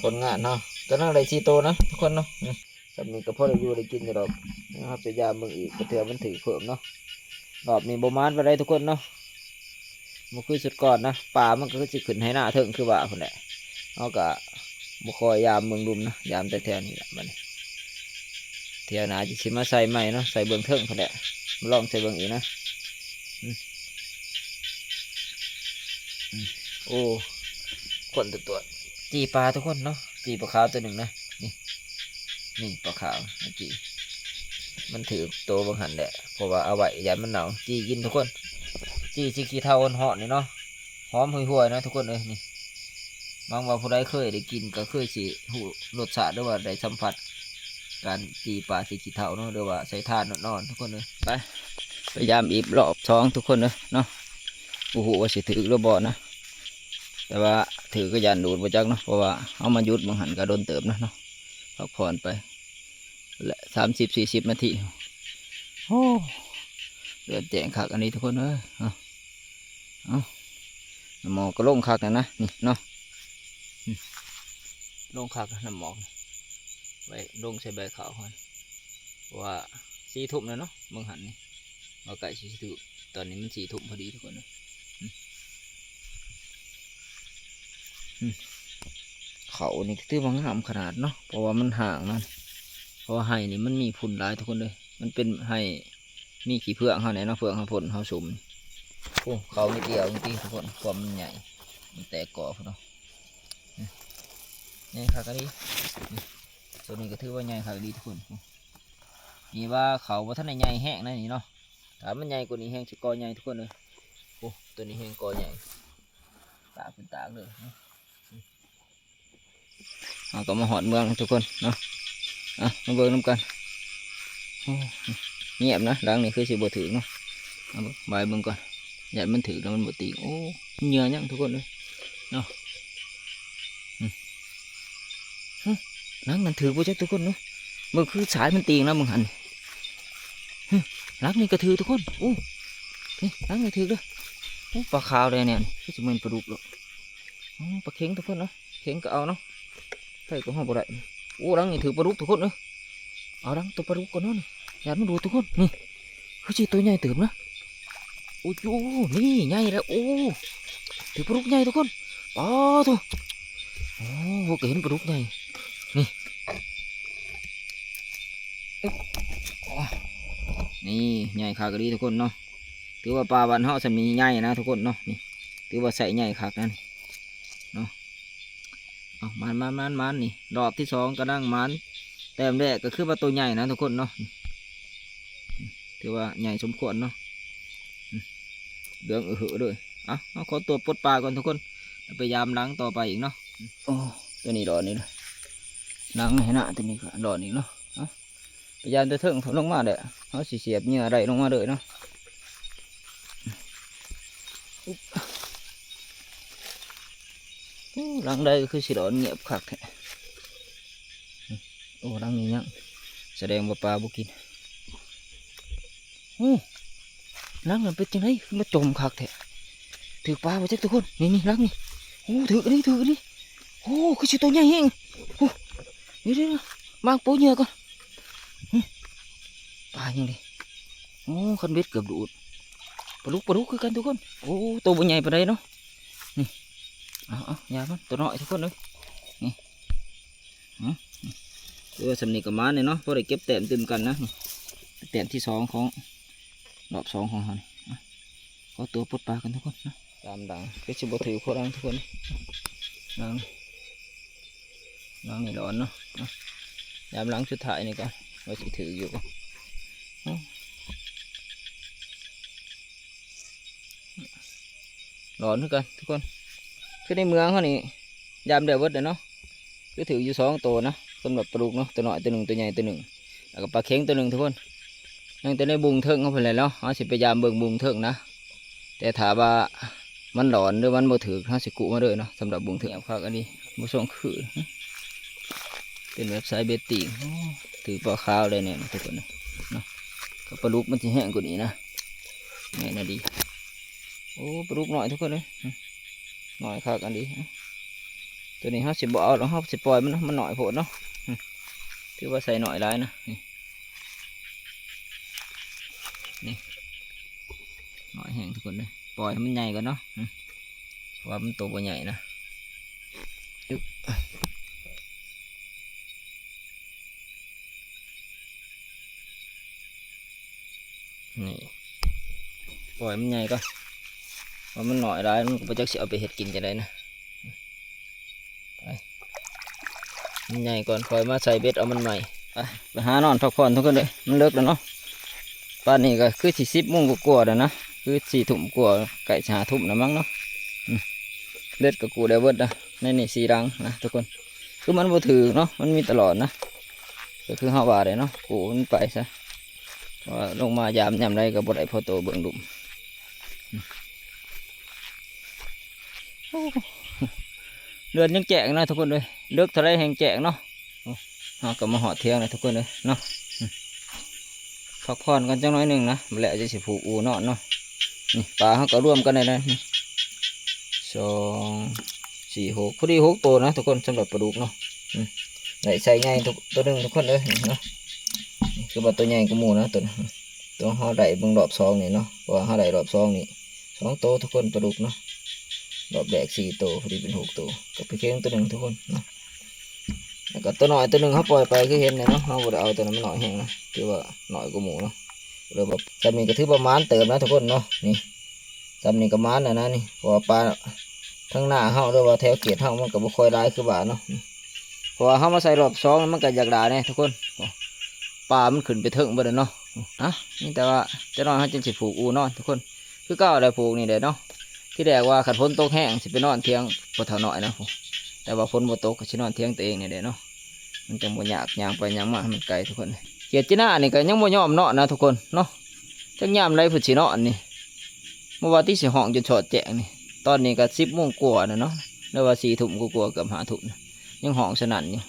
ผลงานเนาะ กำลังได้สี่โตนะทุกคนเนาะ นี่ ส่ำนี้ก็พอได้อยู่ได้กินอยู่ดอก เฮาไปยามเบิ่งอีก ก็เทื่อมันถืกเพิ่มเนาะ รอบนี้บ่หมานปานใดทุกคนเนาะ บ่คือชุดก่อนนะ ปลามันก็คือสิขึ้นไฮ่นาเทิงคือว่าพุ้นแหละ เฮาก็บ่ค่อยยามเบิ่งลุ่มนะ ยามแต่แถวนี้แหละบัดนี้ เที่ยวหน้าจะสิมาใส่ใหม่เนาะ ใส่เบิ่งเทิงพุ้นแหละ มาลองใส่เบิ่งอีกนะ อืม อืม โอ้ คนตัวตัว จี่ปลาทุกคนเนาะ จี่ปลาขาวตัวหนึ่งนะ นี่ นี่ปลาขาว จี่ มันถืกโตบางหั่นแหละ เพราะว่าเอาไว้ย้านมันเน่า จี่กินทุกคน จี่สิขี้เถ้าฮ้อนๆนี่เนาะ หอมห่วยๆนะทุกคนเอ้ย นี่ หวังว่าผู้ใดเคยได้กินก็คือสิฮู้รสชาติ หรือว่าได้สัมผัสการจี่ปลาสิขี้เถ้าเนาะ หรือว่าใส่ถ่านอ่อนๆทุกคนเอ้ย ไป ไปยามอีกรอบสองทุกคนเอ้ยเนาะ บ่ฮู้ว่าสิถืกหรือบ่นะ แต่ว่าถืกก็ย้านดูดบ่จักเนาะ เพราะว่าเฮามาหยุดบางหั่นก็โดนเติบนะเนาะ พักผ่อนไป และสามสิบสี่สิบนาที โอ้ เดือนแจ้งคักอันนี้ทุกคนเอ้ย เอา เอา น้ำหมอกก็ลงคักแล้วนะ นี่เนาะ อืม ลงคักน้ำหมอก ไว้ลงใส่ใบขาวก่อน เพราะว่าสี่ทุ่มแล้วเนาะ เบิ่งหั่นนี่ ว่าใกล้สิสี่ทุ่ม ตอนนี้มันสี่ทุ่มพอดีทุกคนเอ้ย อืม อืม เขานี่ก็ถือว่างามขนาดเนาะ เพราะว่ามันห่างนะ เพราะว่าไฮ่นี่มันมีฝุ่นหลายทุกคนเอ้ย มันเป็นไฮ่ มีขี้เฟืองเฮาแหน่เนาะ เฟืองเฮาพ่นเฮาสุม โอ้ เขานิดเดียวจริงๆทุกคน ความมันใหญ่ มันแตกกอพุ้นเนาะ ใหญ่คักอีหลี ตัวนี้ก็ถือว่าใหญ่คักอีหลีทุกคน นี่ว่าเขาบ่ทันได้ใหญ่แฮงนะนี่เนาะ ถ้ามันใหญ่กว่านี้แฮงสิกอใหญ่ทุกคนเอ้ย โอ้ ตัวนี้แฮงกอใหญ่ ตากเป็นตากเลยเนาะ เฮาก็มาฮอดเมืองทุกคนเนาะ อ่ะ มาเบิ่งนำกัน โอ้ เงียบนะ หลังนี้คือสิบ่ถืกเนาะ เอาเบิ่ง บายเบิ่งก่อน ย้านมันถืกแล้วมันบ่ตี โอ้ เหยื่อยังทุกคนเอ้ยเนาะ อืม หึ หลังนั้นถืกบ่จักทุกคนเนาะ เบิ่งคือสายมันตีงแล้วเบิ่งหั่น หึ หลังนี้ก็ถืกทุกคน โอ้ นี่ หลังนี้ถืกเด้อ โอ้ ปลาขาวเลยเนี่ย คือสิแม่นปลาดุกดอก อ๋อ ปลาเข็งทุกคนเนาะ เข็งก็เอาเนาะ ใส่ก็เฮาบ่ได้ โอ้ หลังนี้ถืกปลาดุกทุกคนเอ้ย เอาหลังตัวปลาดุกก่อนเนาะนี่ ย้านมันดูดทุกคน นี่ คือสิตัวใหญ่เติบนะ โอ้โห นี่ใหญ่แล้ว โอ้ ถืกปลาดุกใหญ่ทุกคน ปาโธ่ โอ้ บ่เคยเห็นปลาดุกใหญ่ นี่ อึ๊บ โอ้ นี่ใหญ่คักอีหลีทุกคนเนาะ ถือว่าปลาบ้านเฮาส่ำนี้ใหญ่นะทุกคนเนาะ นี่ ถือว่าไซส์ใหญ่คักนะนี่ เนาะ เอา หมานๆๆๆ นี่ รอบที่สองกำลังหมาน แต้มแรกก็คือว่าตัวใหญ่นะทุกคนเนาะ นี่ ถือว่าใหญ่สมควรเนาะ อืม เหลืองอื้อหือเลย เอา เอาขอตัวปลดปลาก่อนทุกคน แล้วไปยามหลังต่อไปอีกเนาะ โอ้ ตัวนี้หลอดนี่นะ หลังนี่นะ ตัวนี้ก็หลอดอีกเนาะ เอา ไปยามแต่เทิงลงมาแหละ เฮาสิเสียบเหยื่อได้ลงมาเลยเนาะ โ ໂອ້ ຫຼັງໃດຄືຊິດອນງຽບຄັກແທ້. ໂອ້ ຫຼັງນີ້ຍັງ ສະແດງວ່າປາບໍ່ກິນ. ໂອ້ ຫຼັງນັ້ນເປັນຈັ່ງໃດ ຄືມາຈົມຄັກແທ້? ຖືກປາບໍ່ຈັກທຸກຄົນ. ນີ້ໆ ຫຼັງນີ້. ໂອ້ ຖືກອັນນີ້ ຖືກອັນນີ້. ໂອ້ ຄືຊິໂຕໃຫຍ່ແຮງ. ໂອ້ ດຽວໆ ມາໂປະເຫຍື່ອກ່ອນ. ປາຫຍັງເດ? ໂອ້ ຄັນເບັດເກືອບດູດ. ປາດຸກ ປາດຸກຄືກັນທຸກຄົນ. ໂອ້ ໂຕບໍ່ໃຫຍ່ປານໃດເນາະ. ນີ້ ເອົາໆ ຢ່າມັນ ໂຕນ້ອຍທຸກຄົນເອີຍ. ນີ້ ອື ຖືວ່າສ່ຳນີ້ກໍມານແລ້ວເນາະ ພໍໄດ້ເກັບແຕ້ມຕື່ມກັນນະ. ນີ້ ແຕ້ມທີສອງຂອງ ລອບສອງຂອງເຮົານີ້. ອ່ະ ຂໍຕົວປົດປາກັນທຸກຄົນເນາະ. ຕາມຫຼັງຄືຊິບໍ່ຖືກພວກຫຼັງທຸກຄົນ. ຫຼັງ ຫຼັງນີ້ຫຼອນເນາະ. ອ່ະ ຍາມຫຼັງສຸດທ້າຍນີ້ກ່ອນ ວ່າຊິຖືກຢູ່ບໍ່. ຫຼອນຄືກັນທຸກຄົນ. ຄືໃນເມືອງເຮົານີ້ ຍາມໄດ້ເບິດແລ້ວເນາະ. ຄືຖືກຢູ່ສອງໂຕນະ ສຳລັບປາດຸກເນາະ ໂຕນ້ອຍໂຕໜຶ່ງ ໂຕໃຫຍ່ໂຕໜຶ່ງ ແລ້ວກໍປາເຂັງໂຕໜຶ່ງທຸກຄົນ. ຍັງແຕ່ໃນບຸງເທິງເຮົາພຸ້ນແຫຼະເນາະ ເຮົາຊິໄປຢາມເບິ່ງບຸງເທິງນະ. ແຕ່ຖ້າວ່າມັນຫຼອນ ຫຼື ມັນບໍ່ຖືກ ເຮົາຊິກຸມາເລີຍເນາະ. ສຳລັບບຸງເທິງ ງຽບຄັກອັນນີ້ ບໍ່ສົ່ງຄື ເປັນແບບສາຍເບັດຕີງ. ໂອ້ ຖືກປາຂາວໄດ້ແນ່ນະທຸກຄົນເນາະ. ກັບປາດຸກມັນຊິແຮງກວ່ານີ້ນະ. ແມ່ນອີ່ຫຼີ. ໂອ້ ປາດຸກນ້ອຍທຸກຄົນເອີຍ ນ້ອຍຄັກອັນນີ້. ຕົວນີ້ເຮົາຊິບໍ່ເອົາດອກ ເຮົາຊິປ່ອຍມັນເນາະ ມັນນ້ອຍໂພດເນາະ. ຖືວ່າໃສ່ໜ້ອຍຫຼາຍນະ. ນີ້ ນີ້ ໜ້ອຍແຮງທຸກຄົນເອີຍ. ປ່ອຍໃຫ້ມັນໃຫຍ່ກ່ອນເນາະ ເພາະວ່າມັນໂຕບໍ່ໃຫຍ່ນະ. ນີ້ ປ່ອຍມັນໃຫຍ່ກ່ອນ ວ່າມັນໜ້ອຍຫຼາຍ ມັນກໍບໍ່ຈັກຊິເອົາໄປເຮັດກິນຈັ່ງໃດນະ. ໄປ ມັນໃຫຍ່ກ່ອນ ຄ່ອຍມາໃສ່ເບັດເອົາມັນໃໝ່. ໄປ ໄປຫານອນພັກຜ່ອນທຸກຄົນເອີຍ ມັນເລິກແລ້ວເນາະ. ປານນີ້ກໍຄືຊິສິບໂມງກວ່າໆແລ້ວນະ ຄືສີ່ທຸ່ມກວ່າ ໃກ້ຊິຫ້າທຸ່ມແລ້ວມັ້ງເນາະ. ອື ເບັດກໍກູ້ໄດ້ເບິດນະ ໃນນີ້ສີ່ຫຼັງນະທຸກຄົນ. ຄືມັນບໍ່ຖືກເນາະ ມັນມີຕະຫຼອດນະ. ກໍຄືເຮົາວ່າແຫຼະເນາະ ກູ້ມັນໄປຊະ ເພາະວ່າລົງມາຢາມຍາມໃດກໍບໍ່ໄດ້ພໍໂຕເບິ່ງດຸມ. ໂອ້ ເດືອນຍັງແຈ້ງນະທຸກຄົນເອີຍ ເລິກເທົ່າໃດແຮ່ງແຈ້ງເນາະ. ໂອ້ ເຮົາກໍມາຮອດຖຽງແລ້ວທຸກຄົນເອີຍເນາະ. ພັກຜ່ອນກ່ອນຈັກໜ້ອຍໜຶ່ງນະ ແລ້ວຈັ່ງຊິຜູກອູນອນເນາະ. ນີ້ປາເຮົາກໍລວມກັນໄດ້ແລ້ວ ນີ້ ສອງ ສີ່ ຫົກ ພໍດີຫົກໂຕນະທຸກຄົນ ສຳລັບປາດຸກເນາະ. ອື ໄດ້ໄຊໃຫຍ່ໂຕໜຶ່ງທຸກຄົນເອີຍ ນີ້ເນາະ. ນີ້ຄືວ່າໂຕໃຫຍ່ກວ່າໝູ່ນະ ໂຕ ໂຕເຮົາໄດ້ເບິ່ງລອບສອງນີ້ເນາະ ເພາະວ່າເຮົາໄດ້ລອບສອງນີ້ສອງໂຕທຸກຄົນ ປາດຸກເນາະ. ລອບແລກສີ່ໂຕ ພໍດີເປັນຫົກໂຕ ກັບປາເຂັງໂຕໜຶ່ງທຸກຄົນເນາະ. ແລ້ວກໍໂຕນ້ອຍໂຕໜຶ່ງເຮົາປ່ອຍໄປ ຄືເຫັນແຫຼະເນາະ ເຮົາບໍ່ໄດ້ເອົາໂຕນັ້ນມານ້ອຍແຮງນະ ຖືວ່ານ້ອຍກວ່າໝູ່ເນາະ. ເລີຍວ່າສ່ຳນີ້ກໍຖືວ່າໝານເຕີບນະທຸກຄົນເນາະ. ນີ້ ສ່ຳນີ້ກໍໝານແລ້ວນະນີ້ ເພາະວ່າປາທາງໜ້າເຮົາ ຫຼືວ່າແຖວເຂດເຮົາ ມັນກໍບໍ່ຄ່ອຍຫຼາຍຄືວ່າເນາະ. ເພາະວ່າເຮົາມາໃສ່ລອບສອງ ມັນກໍຢາກຫຼາຍແດ່ທຸກຄົນ ປາມັນຂຶ້ນໄປເທິງເບິດແລ້ວເນາະ. ອ່ະ ມີແຕ່ວ່າຈັກໜ້ອຍເຮົາຈຶ່ງຊິຜູກອູນອນທຸກຄົນ. ຄືເກົ່າແຫຼະ ຜູກນີ້ແຫຼະເນາະ. ທີແລກວ່າຄັນຝົນຕົກແຮງຊິໄປນອນຖຽງພໍ່ເຖົ້ານ້ອຍນະ ແຕ່ວ່າຝົນບໍ່ຕົກກໍຊິນອນຖຽງຕົວເອງນີ້ແຫຼະເນາະ. ມັນຈັ່ງບໍ່ຍາກ ຍ່າງໄປຍ່າງມາໃຫ້ມັນໄກທຸກຄົນ. ຂຽດຈີນານີ້ກໍຍັງບໍ່ຍອມນອນນະທຸກຄົນເນາະ. ຈັກຍາມໃດເພິ່ນຊິນອນນີ້ ບໍ່ວ່າຕິຊິຮ້ອງຈົນຊອດແຈ້ງນີ້. ຕອນນີ້ກໍສິບໂມງກວ່າແລ້ວເນາະ ຫຼືວ່າສີ່ທຸ່ມກວ່າໆ ເກືອບຫ້າທຸ່ມ ຍັງຮ້ອງສະໜັ່ນຢູ່.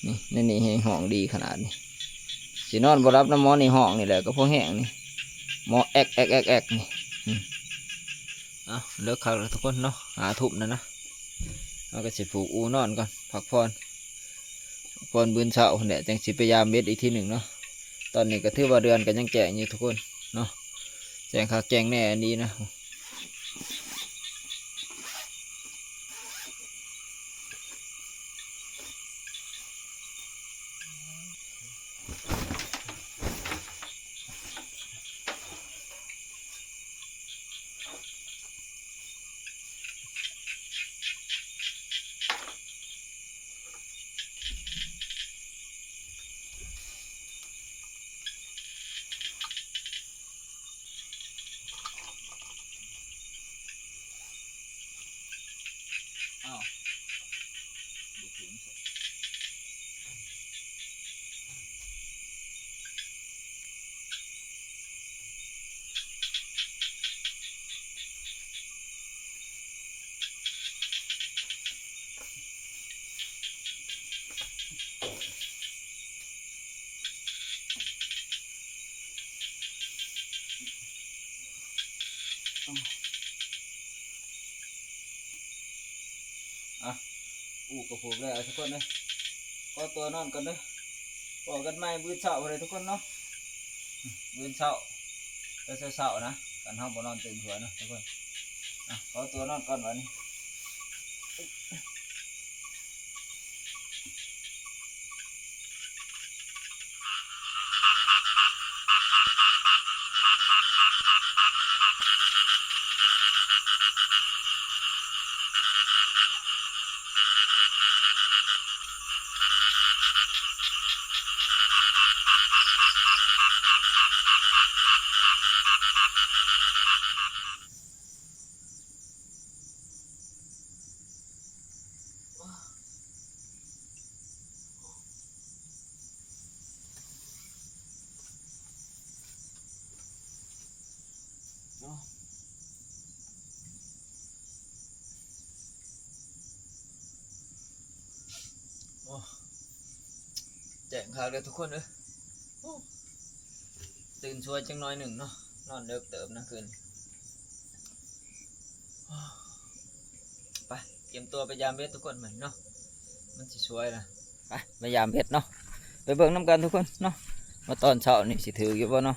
ນີ້ ໃນນີ້ແຮງຮ້ອງດີຂະໜາດນີ້ ຊິນອນບໍ່ຫຼັບນຳໝໍນີ້ຮ້ອງນີ້ແຫຼະ ກໍພໍແຮງນີ້ ໝໍແອກໆໆໆນີ້. ອື ເອົາ ເລີກຄັກແລ້ວທຸກຄົນເນາະ ຫ້າທຸ່ມແລ້ວນະ. ເຮົາກໍຊິຜູກອູນອນກ່ອນ ພັກຜ່ອນ ກ່ອນມື້ເຊົ້າພຸ້ນແຫຼະ ຈັ່ງຊິໄປຢາມເບັດອີກທີໜຶ່ງເນາະ. ຕອນນີ້ກໍຖືວ່າເດືອນກໍຍັງແຈ້ງຢູ່ທຸກຄົນເນາະ ແຈ້ງຄັກແຈ້ງແນ່ອັນນີ້ນະ. ປູກກໍຜູກແລ້ວທຸກຄົນເດີ. ຂໍຕົວນອນກ່ອນເດີ. ພໍ້ກັນໃໝ່ມື້ເຊົ້າເລີຍທຸກຄົນເນາະ. ມື້ເຊົ້າ ແຕ່ເຊົ້າໆນະ ຄັນເຮົາບໍ່ນອນຕື່ນຫົວເນາະທຸກຄົນ. ອ່ະ ຂໍຕົວນອນກ່ອນບັດນີ້. ໂອ້ ແຈ້ງຄັກເດີທຸກຄົນເອີຍ. ໂອ້ ຕື່ນສວຍຈັກໜ້ອຍໜຶ່ງເນາະ ນອນເດິກເຕີບນະຄືນ. ໄປ ກຽມຕົວໄປຢາມເບັດທຸກຄົນ ມື້ນີ້ເນາະ ມັນຊິສວຍລະ. ໄປ ໄປຢາມເບັດເນາະ ໄປເບິ່ງນຳກັນທຸກຄົນເນາະ ວ່າຕອນເຊົ້ານີ້ຊິຖືກຢູ່ບໍ່ເນາະ.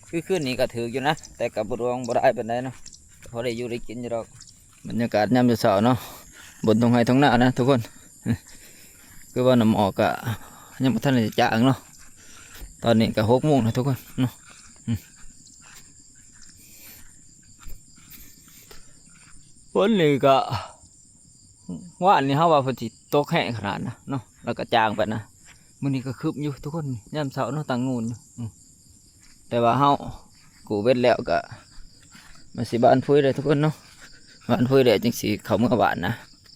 ຄືຄືນນີ້ກໍຖືກຢູ່ນະ ແຕ່ກໍບໍ່ດວງບໍ່ໄດ້ປານໃດເນາະ ພໍໄດ້ຢູ່ໄດ້ກິນຢູ່ດອກ. ບັນຍາກາດຍາມເຊົ້າໆເນາະ ບົນທົ່ງໄຮ່ທົ່ງນານະທຸກຄົນ. ຄືວ່ານ້ຳໝອກກະຍັງບໍ່ທັນໄດ້ຈາງເນາະ. ຕອນນີ້ກະຫົກໂມງແລ້ວທຸກຄົນເນາະ. ຝົນນີ້ກະ ວານນີ້ເຮົາວ່າເພິ່ນຊິຕົກແຮງຂະໜາດນະເນາະ ແລ້ວກະຈາງໄປນະ. ມື້ນີ້ກໍຄຶມຢູ່ທຸກຄົນ ຍາມເຊົ້າເນາະ ຕັ້ງງູນຢູ່. ແຕ່ວ່າເຮົາກູ້ເບັດແລ້ວກໍມາຊິບານຟຸຍເດີທຸກຄົນເນາະ. ບານຟຸຍແລ້ວຈຶ່ງຊິເຂົ້າເມືອບ້ານນະ.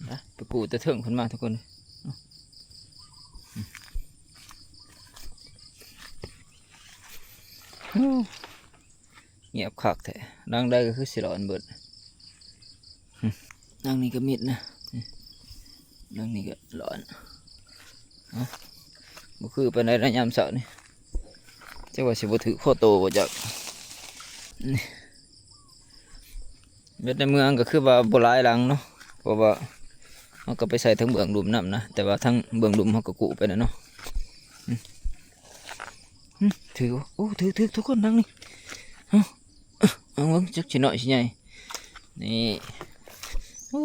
ໄປກູ້ແຕ່ເທິງພຸ້ນມາທຸກຄົນ. ໂອ້ ງຽບຄັກແທ້ ຫຼັງໃດກໍຄືຊິຫຼອນເບິດ. ຫຼັງນີ້ກໍມິດນະ ຫຼັງນີ້ກໍຫຼອນ. ເອົ້າ ບໍ່ຄືປານໃດນະ ຍາມເຊົ້ານີ້ ຈັກວ່າຊິບໍ່ຖືກພໍໂຕບໍ່ຈັກ. ນີ້ ເບັດໃນເມືອງກໍຄືວ່າບໍ່ຫຼາຍຫຼັງເນາະ ເພາະວ່າເຮົາກໍໄປໃສ່ທາງເບື້ອງລຸ່ມນຳນະ ແຕ່ວ່າທາງເບື້ອງລຸ່ມເຮົາກໍກູ້ໄປແລ້ວເນາະ. ອືມ ອືມ ຖືກ ໂອ້ ຖືກ ຖືກ ທຸກຄົນ ຫຼັງນີ້. ເອົ້າ ເອົາເບິ່ງ ຈັກຊິນ້ອຍຊິໃຫຍ່. ນີ້ ໂອ້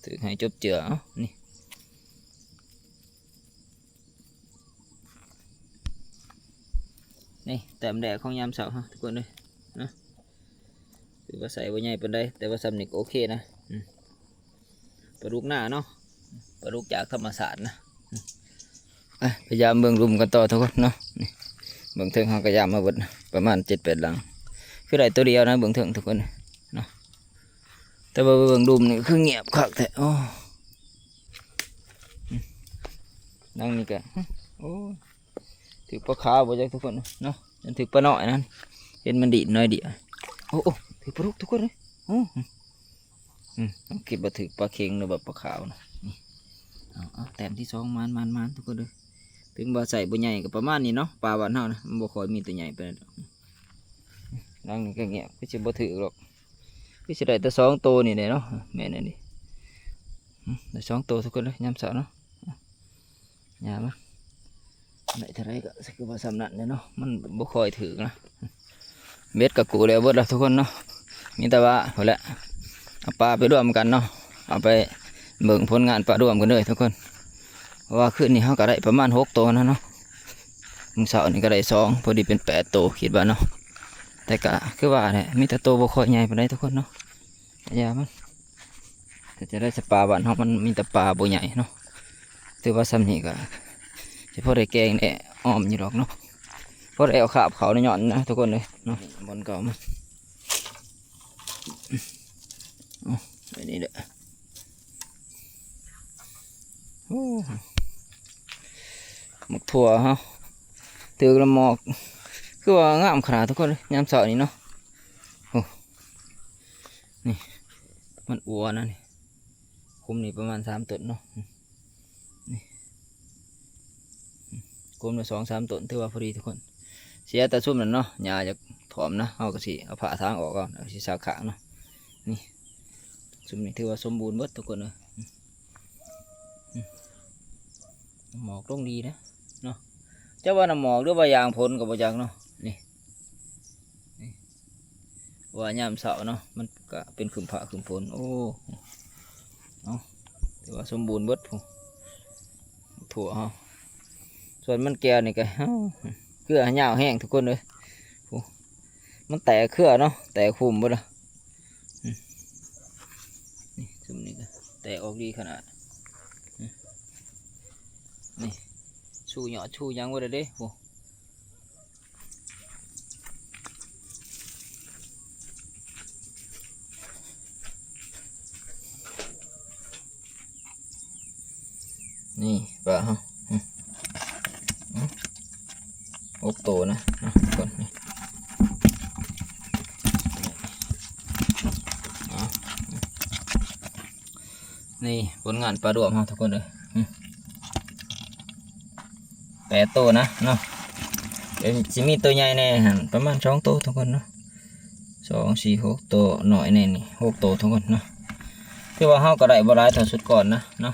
ຖືກໃຫ້ຈົບເຈືອ. ເອົາ ນີ້ ນີ້ແຕ້ມແລກຂອງຍາມເຊົ້າເຮົາທຸກຄົນເອີຍເນາະ. ຖືວ່າໃສ່ບໍ່ໃຫຍ່ປານໃດ ແຕ່ວ່າສ່ຳນີ້ກໍໂອເຄນະ. ອືມ ປາດຸກນາເນາະ ປາດຸກຈາກທຳມະຊາດນະ. ອືມ ໄປ ໄປຢາມເບິ່ງລຸ່ມກັນຕໍ່ທຸກຄົນເນາະ. ນີ້ ເບື້ອງເທິງເຮົາກໍຢາມມາເບິດນະ ປະມານເຈັດແປດຫຼັງ ຄືໄດ້ໂຕດຽວນະ ເບື້ອງເທິງທຸກຄົນເນາະ. ແຕ່ວ່າເບື້ອງລຸ່ມນີ້ຄືງຽບຄັກແທ້. ໂອ້ ອືມ ຫຼັງນີ້ກໍ ໂອ້ ຖືກປາຂາວບໍ່ຈັກທຸກຄົນເນາະ ຍັນຖືກປານ້ອຍນັ້ນ ເຫັນມັນດີດໜ້ອຍດຽວ. ໂອ້ ໂອ້ ຖືກປາດຸກທຸກຄົນເອີຍ. ໂອ້ ອືມ ອືມ ຄິດວ່າຖືກປາເຂັງຫຼືວ່າປາຂາວນະ. ນີ້ ເອົາ ເອົາ ແຕ້ມທີສອງ ໝານໆໆ ທຸກຄົນເດີ. ເຖິງວ່າໃສ່ບໍ່ໃຫຍ່ກໍປະມານນີ້ເນາະ ປາບ້ານເຮົານະ ມັນບໍ່ຄ່ອຍມີໂຕໃຫຍ່ປານໃດດອກ. ຫຼັງນີ້ກໍງຽບ ຄືຊິບໍ່ຖືກດອກ ຄືຊິໄດ້ແຕ່ສອງໂຕນີ້ແຫຼະເນາະ. ແມ່ນອັນນີ້ ອືມ ໄດ້ສອງໂຕທຸກຄົນເດີ ຍາມເຊົ້າເນາະ. ຍາມມາ ໄດ້ເທົ່າໃດກໍຄືວ່າສ່ຳນັ້ນແຫຼະເນາະ ມັນບໍ່ຄ່ອຍຖືກນະ. ເບັດກໍກູ້ແລ້ວເບິດແລ້ວທຸກຄົນເນາະ ມີແຕ່ວ່າພຸ້ນແຫຼະ ເອົາປາໄປລວມກັນເນາະ ເອົາໄປເບິ່ງຜົນງານປາລວມກັນເດີທຸກຄົນ. ເພາະວ່າຄືນນີ້ເຮົາກໍໄດ້ປະມານຫົກໂຕນະເນາະ ມື້ເຊົ້ານີ້ກໍໄດ້ສອງ ພໍດີເປັນແປດໂຕ ຄິດວ່າເນາະ. ແຕ່ກໍຄືວ່າແຫຼະ ມີແຕ່ໂຕບໍ່ຄ່ອຍໃຫຍ່ປານໃດທຸກຄົນເນາະ. ຢ່າມັນ ແຕ່ຈະໄດ້ສະປາບ້ານເຮົາ ມັນມີແຕ່ປາບໍ່ໃຫຍ່ເນາະ. ຖືວ່າສ່ຳນີ້ກໍຊິພໍໄດ້ແກງໄດ້ອ້ອມຢູ່ດອກເນາະ ພໍໄດ້ເອົາຄາບເຂົ້າໄດ້ຍ້ອນນະທຸກຄົນເອີຍເນາະ. ບ່ອນເກົ່າມັນ ເອົາໄປນີ້ເດີ. ໂອ້ ໝາກຖົ່ວເຮົາຖືກລະໝອກ ຄືວ່າງາມຂະໜາດທຸກຄົນເອີຍ ຍາມເຊົ້ານີ້ເນາະ. ໂອ້ ນີ້ ມັນອົວນະນີ້ ຄຸມນີ້ປະມານສາມຕົ້ນເນາະ. ນີ້ ກົມລະສອງສາມຕົ້ນ ຖືວ່າພໍດີທຸກຄົນ. ເສຍແຕ່ຊຸມນັ້ນເນາະ ຫຍ້າຢາກຖ້ວມນະ ເຮົາກໍຊິເອົາຜ້າຖາງອອກເອົາ ແລ້ວກໍຊິສາກຂ້າງເນາະ. ນີ້ ຊຸມນີ້ຖືວ່າສົມບູນເບິດທຸກຄົນເອີຍ. ໝອກລົງດີເດ້ເນາະ. ຈັກວ່ານ້ຳໝອກ ຫຼືວ່າຢາງຝົນກໍບໍ່ຈັກເນາະ. ນີ້ ນີ້ ວ່າຍາມເຊົ້າເນາະ ມັນກະເປັນຄຶ້ມຟ້າຄຶ້ມຝົນ. ໂອ້ ເອົາ ຖືວ່າສົມບູນເບິດພຸ້ນ ທົ່ວເຮົາ. ສ່ວນມັນແກ້ວນີ້ກະ ເຄືອຍາວແຮງທຸກຄົນເອີຍ. ໂອ້ ມັນແຕກເຄືອເນາະ ແຕກຫຸ້ມເບິດລະ. ອືມ ນີ້ ຊຸມນີ້ກະແຕກອອກດີຂະໜາດ. ອືມ ນີ້ ຊູຍອດຊູຫຍັງເບິດລະເດ້. ໂອ້ ນີ້ປາເຮົາ ອືມ ອືມ ຫົກໂຕນະ ເອົາກ່ອນ ນີ້ ເອົາ ນີ້ ຜົນງານປາດວມເຮົາທຸກຄົນເອີຍ. ອືມ ແປດໂຕນະເນາະ. ເອີ ຊິມີໂຕໃຫຍ່ແດ່ຫັ້ນ ປະມານສອງໂຕທຸກຄົນເນາະ. ສອງ ສີ່ ຫົກ ໂຕ ນ້ອຍແດ່ນີ້ ຫົກໂຕທຸກຄົນເນາະ. ຖືວ່າເຮົາກໍໄດ້ບໍ່ຫຼາຍເທົ່າຊຸດກ່ອນນະເນາະ.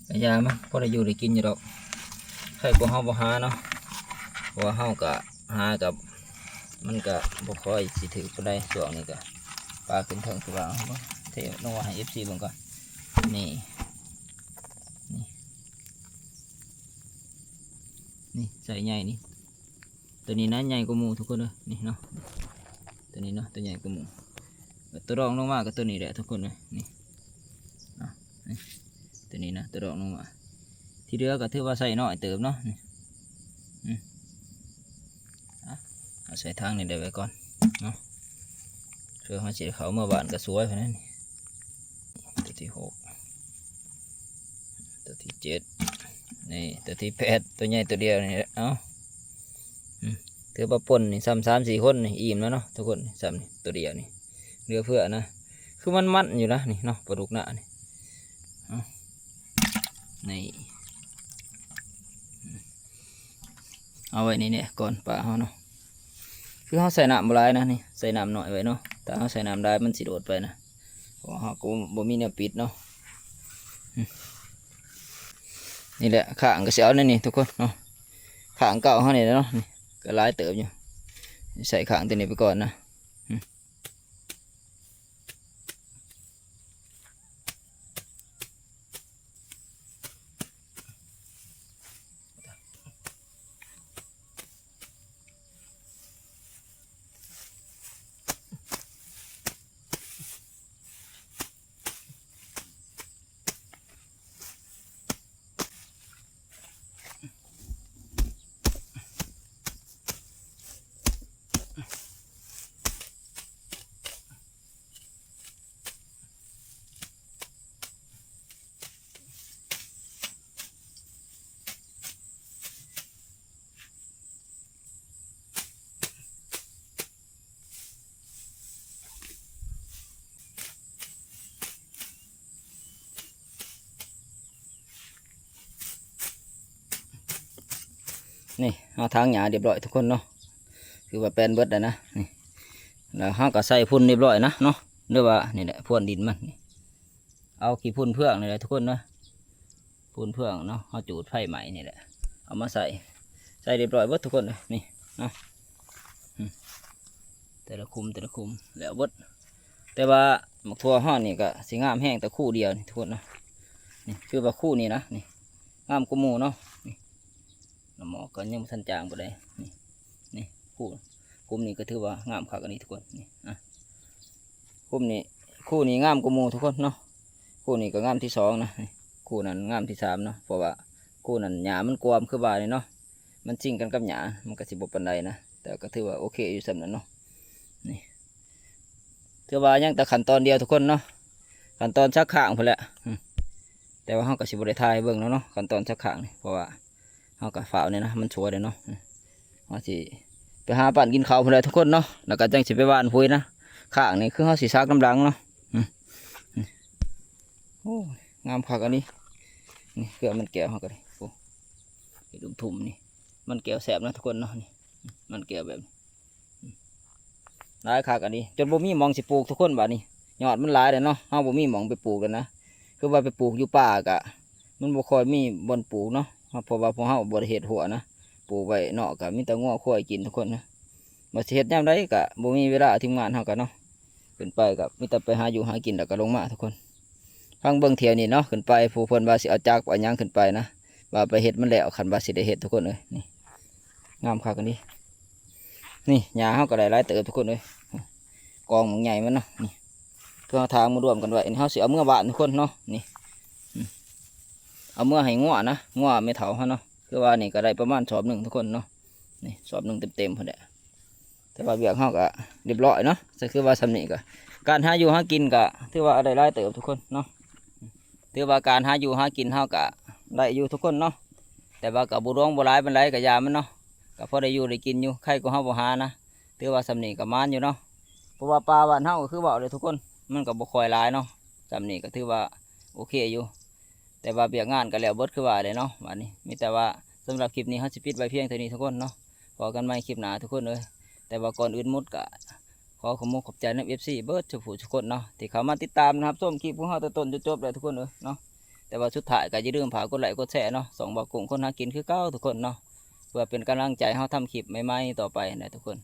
ກະຢ່າມັນ ພໍໄດ້ຢູ່ໄດ້ກິນຢູ່ດອກ. ໃຄກວ່າເຮົາບໍ່ຫາເນາະ ເພາະວ່າເຮົາກະຫາກັບ ມັນກະບໍ່ຄ່ອຍຊິຖືກປານໃດ. ຊ່ວງນີ້ກະປາຂຶ້ນເທິງຄືວ່າ ເທລົງມາໃຫ້ເອັຟຊີເບິ່ງກ່ອນ. ນີ້ ນີ້ ນີ້ ໄຊໃຫຍ່ນີ້ ໂຕນີ້ນະໃຫຍ່ກວ່າໝູ່ທຸກຄົນເອີຍ. ນີ້ເນາະ ໂຕນີ້ເນາະ ໂຕໃຫຍ່ກວ່າໝູ່. ໂຕລອງລົງມາກໍໂຕນີ້ແຫຼະທຸກຄົນເອີຍ. ນີ້ເນາະ ນີ້ ໂຕນີ້ນະ ໂຕລອງລົງມາ. ທີ່ເຫຼືອກໍຖືວ່າໄຊນ້ອຍເຕີບເນາະ. ນີ້ ອືມ ອ່ະ ເອົາໃສ່ຖັງນີ້ໄດ້ໄວ້ກ່ອນເນາະ ເພື່ອເຮົາຊິໄດ້ເຂົ້າເມືອບ້ານກໍສວຍພຸ້ນແຫຼະ. ນີ້ ໂຕທີຫົກ ໂຕທີເຈັດ ນີ້ ໂຕທີແປດ ໂຕໃຫຍ່ໂຕດຽວນີ້. ເອົາ ອືມ ຖືວ່າປົ່ນນີ້ ຊ້ຳສາມສີ່ຄົນນີ້ ອີ່ມແລ້ວເນາະທຸກຄົນ. ຊ້ຳນີ້ ໂຕດຽວນີ້ ເຫຼືອເຟືອນະ ຄືມັນມັນຢູ່ນະ ນີ້ເນາະ ປາດຸກນານີ້. ເອົາ ນີ້ ເອົາໄວ້ນີ້ແຫຼະກ່ອນປາເຮົາເນາະ. ຄືເຮົາໃສ່ນ້ຳບໍ່ຫຼາຍນະ ນີ້ ໃສ່ນ້ຳໜ້ອຍໄວ້ເນາະ. ຖ້າເຮົາໃສ່ນ້ຳຫຼາຍມັນຊິໂດດໄປນະ ເພາະວ່າເຮົາກໍບໍ່ມີແນວປິດເນາະ. ນີ້ແຫຼະ ຂ້າງກໍຊິເອົາແນວນີ້ທຸກຄົນເນາະ. ຂ້າງເກົ່າເຮົານີ້ແຫຼະເນາະ ນີ້ກໍຫຼາຍເຕີບຢູ່. ໃສ່ຂ້າງຕົວນີ້ໄປກ່ອນນະ. ນີ້ ເຮົາຖາງຫຍ້າຮຽບຮ້ອຍທຸກຄົນເນາະ ຄືວ່າແປນເບິດແລ້ວນະ. ນີ້ ແລ້ວເຮົາກໍໃສ່ຝຸ່ນຮຽບຮ້ອຍນະເນາະ ຫຼືວ່ານີ້ແຫຼະ ພວນດິນມັນນີ້ ເອົາຂີ້ຝຸ່ນເຟືອງນີ້ແຫຼະທຸກຄົນເນາະ. ຝຸ່ນເຟືອງເນາະ ເຮົາຈູດໄຟໄໝ້ນີ້ແຫຼະ ເອົາມາໃສ່ ໃສ່ຮຽບຮ້ອຍເບິດທຸກຄົນເອີຍ. ນີ້ເນາະ ອືມ ແຕ່ລະຄຸມ ແຕ່ລະຄຸມແລ້ວເບິດ. ແຕ່ວ່າໝາກຖົ່ວເຮົານີ້ກໍຊິງາມແຮງແຕ່ຄູ່ດຽວນີ້ທຸກຄົນເນາະ. ນີ້ຄືວ່າຄູ່ນີ້ນະ ນີ້ງາມກວ່າໝູ່ເນາະ. ນີ້ ນ້ຳໝອກກໍຍັງບໍ່ທັນຈາງປານໃດ. ນີ້ ນີ້ ຄູ່ ກຸ່ມນີ້ກໍຖືວ່າງາມຄັກອັນນີ້ທຸກຄົນ. ນີ້ ອ່ະ ກຸ່ມນີ້ ຄູ່ນີ້ງາມກວ່າໝູ່ທຸກຄົນເນາະ. ຄູ່ນີ້ກໍງາມທີສອງນະ ນີ້ ຄູ່ນັ້ນງາມທີສາມເນາະ. ເພາະວ່າຄູ່ນັ້ນຫຍ້າມັນກວມຄືວ່ານີ້ເນາະ ມັນຊິງກັນກັບຫຍ້າ ມັນກໍຊິບໍ່ປານໃດນະ ແຕ່ກໍຖືວ່າໂອເຄຢູ່ສ່ຳນັ້ນເນາະ. ນີ້ ຖືວ່າຍັງແຕ່ຂັ້ນຕອນດຽວທຸກຄົນເນາະ ຂັ້ນຕອນສັກຄ້າງພຸ້ນແຫຼະ. ອືມ ແຕ່ວ່າເຮົາກໍຊິບໍ່ໄດ້ຖ່າຍໃຫ້ເບິ່ງແລ້ວເນາະ ຂັ້ນຕອນສັກຄ້າງນີ້ ເພາະວ່າເຮົາກໍຟ້າວແດ່ນະ ມັນສວຍແດ່ເນາະ. ອືມ ເຮົາຊິໄປຫາປັ້ນກິນເຂົ້າພຸ້ນແຫຼະທຸກຄົນເນາະ ແລ້ວກໍຈັ່ງຊິໄປຫວ່ານປຸ໋ຍນະ. ຄ້າງນີ້ຄືເຮົາຊິສັກນຳຫຼັງເນາະ. ອືມ ໂອ້ຍ ງາມຄັກອັນນີ້. ນີ້ເຄືອມັນແກ້ວເຮົາກໍໄດ້ ໂອ້ ເຮັດອຸ້ມທຸ່ມນີ້ ມັນແກ້ວແຊບນະທຸກຄົນເນາະ. ນີ້ ມັນແກ້ວແບບນີ້ ອືມ ຫຼາຍຄັກອັນນີ້ ຈົນບໍ່ມີໝ່ອງຊິປູກທຸກຄົນບາດນີ້ ຍອດມັນຫຼາຍແລ້ວເນາະ. ເຮົາບໍ່ມີໝ່ອງໄປປູກແລ້ວນະ ຄືວ່າໄປປູກຢູ່ປ່າກະ ມັນບໍ່ຄ່ອຍມີບ່ອນປູກເນາະ ເພາະວ່າພວກເຮົາບໍ່ໄດ້ເຮັດຮົ້ວນະ ປູກໄວ້ນອກກໍມີແຕ່ງົວຄວາຍກິນທຸກຄົນນະ. ວ່າຊິເຮັດຍາມໃດກໍບໍ່ມີເວລາ ທີມງານເຮົາກໍເນາະ ຂຶ້ນໄປກໍມີແຕ່ໄປຫາຢູ່ຫາກິນ ແລ້ວກໍລົງມາທຸກຄົນ. ຟັງເບິ່ງທ່ຽວນີ້ເນາະ ຂຶ້ນໄປ ຜູ້ເພິ່ນວ່າຊິເອົາຈັກເອົາຫຍັງຂຶ້ນໄປນະ ວ່າໄປເຮັດມັນແລ້ວ ຄັນວ່າຊິໄດ້ເຮັດທຸກຄົນເອີຍ. ນີ້ ງາມຄັກອັນນີ້ ນີ້ຫຍ້າເຮົາກໍໄດ້ຫຼາຍເຕີບທຸກຄົນເອີຍ ກອງບັກໃຫຍ່ມັນເນາະ. ນີ້ ເພື່ອເອົາຖາງມາລວມກັນໄວ້ ນີ້ເຮົາຊິເອົາເມືອບ້ານທຸກຄົນເນາະ. ນີ້ ເອົາເມືອໃຫ້ງົວນະ ງົວແມ່ເຖົ້າເຮົາເນາະ. ຄືວ່ານີ້ກໍໄດ້ປະມານສອບໜຶ່ງທຸກຄົນເນາະ ນີ້ສອບໜຶ່ງເຕັມໆພຸ້ນແຫຼະ. ແຕ່ວ່າວຽກເຮົາກໍຮຽບຮ້ອຍເນາະ ກໍຄືວ່າສ່ຳນີ້ກໍ ການຫາຢູ່ຫາກິນກໍຖືວ່າໄດ້ຫຼາຍເຕີບທຸກຄົນເນາະ. ຖືວ່າການຫາຢູ່ຫາກິນເຮົາກໍໄດ້ຢູ່ທຸກຄົນເນາະ ແຕ່ວ່າກໍບໍ່ຫຼວງບໍ່ຫຼາຍປານໃດ ກໍຢ່າມັນເນາະ ກໍພໍໄດ້ຢູ່ໄດ້ກິນຢູ່ ໄຄກວ່າເຮົາບໍ່ຫານະ. ຖືວ່າສ່ຳນີ້ກໍໝານຢູ່ເນາະ ເພາະວ່າປ່າບ້ານເຮົາກໍຄືເວົ້າເລີຍທຸກຄົນ ມັນກໍບໍ່ຄ່ອຍຫຼາຍເນາະ. ສ່ຳນີ້ກໍຖືວ່າໂອເຄຢູ່ ແຕ່ວ່າວຽກງານກໍແລ້ວເບິດຄືວ່າແຫຼະເນາະ. ບາດນີ້ມີແຕ່ວ່າສຳລັບຄລິບນີ້ເຮົາຊິປິດໄວ້ພຽງເທົ່ານີ້ທຸກຄົນເນາະ ພໍ້ກັນໃໝ່ຄລິບໜ້າທຸກຄົນເອີຍ. ແຕ່ວ່າກ່ອນອື່ນໝົດກໍຂໍຂອບມຸກຂອບໃຈນຳ ເອັຟຊີ ເບິດທຸກຜູ້ທຸກຄົນເນາະ ທີ່ເຂົ້າມາຕິດຕາມຮັບຊົມຄລິບຂອງເຮົາແຕ່ຕົ້ນຈົນຈົບເລີຍທຸກຄົນເອີຍເນາະ. ແຕ່ວ່າສຸດທ້າຍກໍຢ່າລືມຝາກກົດໄລກົດແຊເນາະ ຊ່ອງບ່າວກຸ້ງຄົນຫາກິນຄືເກົ່າທຸກຄົນເນາະ ເພື່ອເປັນກຳລັງໃຈເຮົາທຳຄລິບໃໝ່ໆຕໍ່ໄປນະທຸກຄົນ.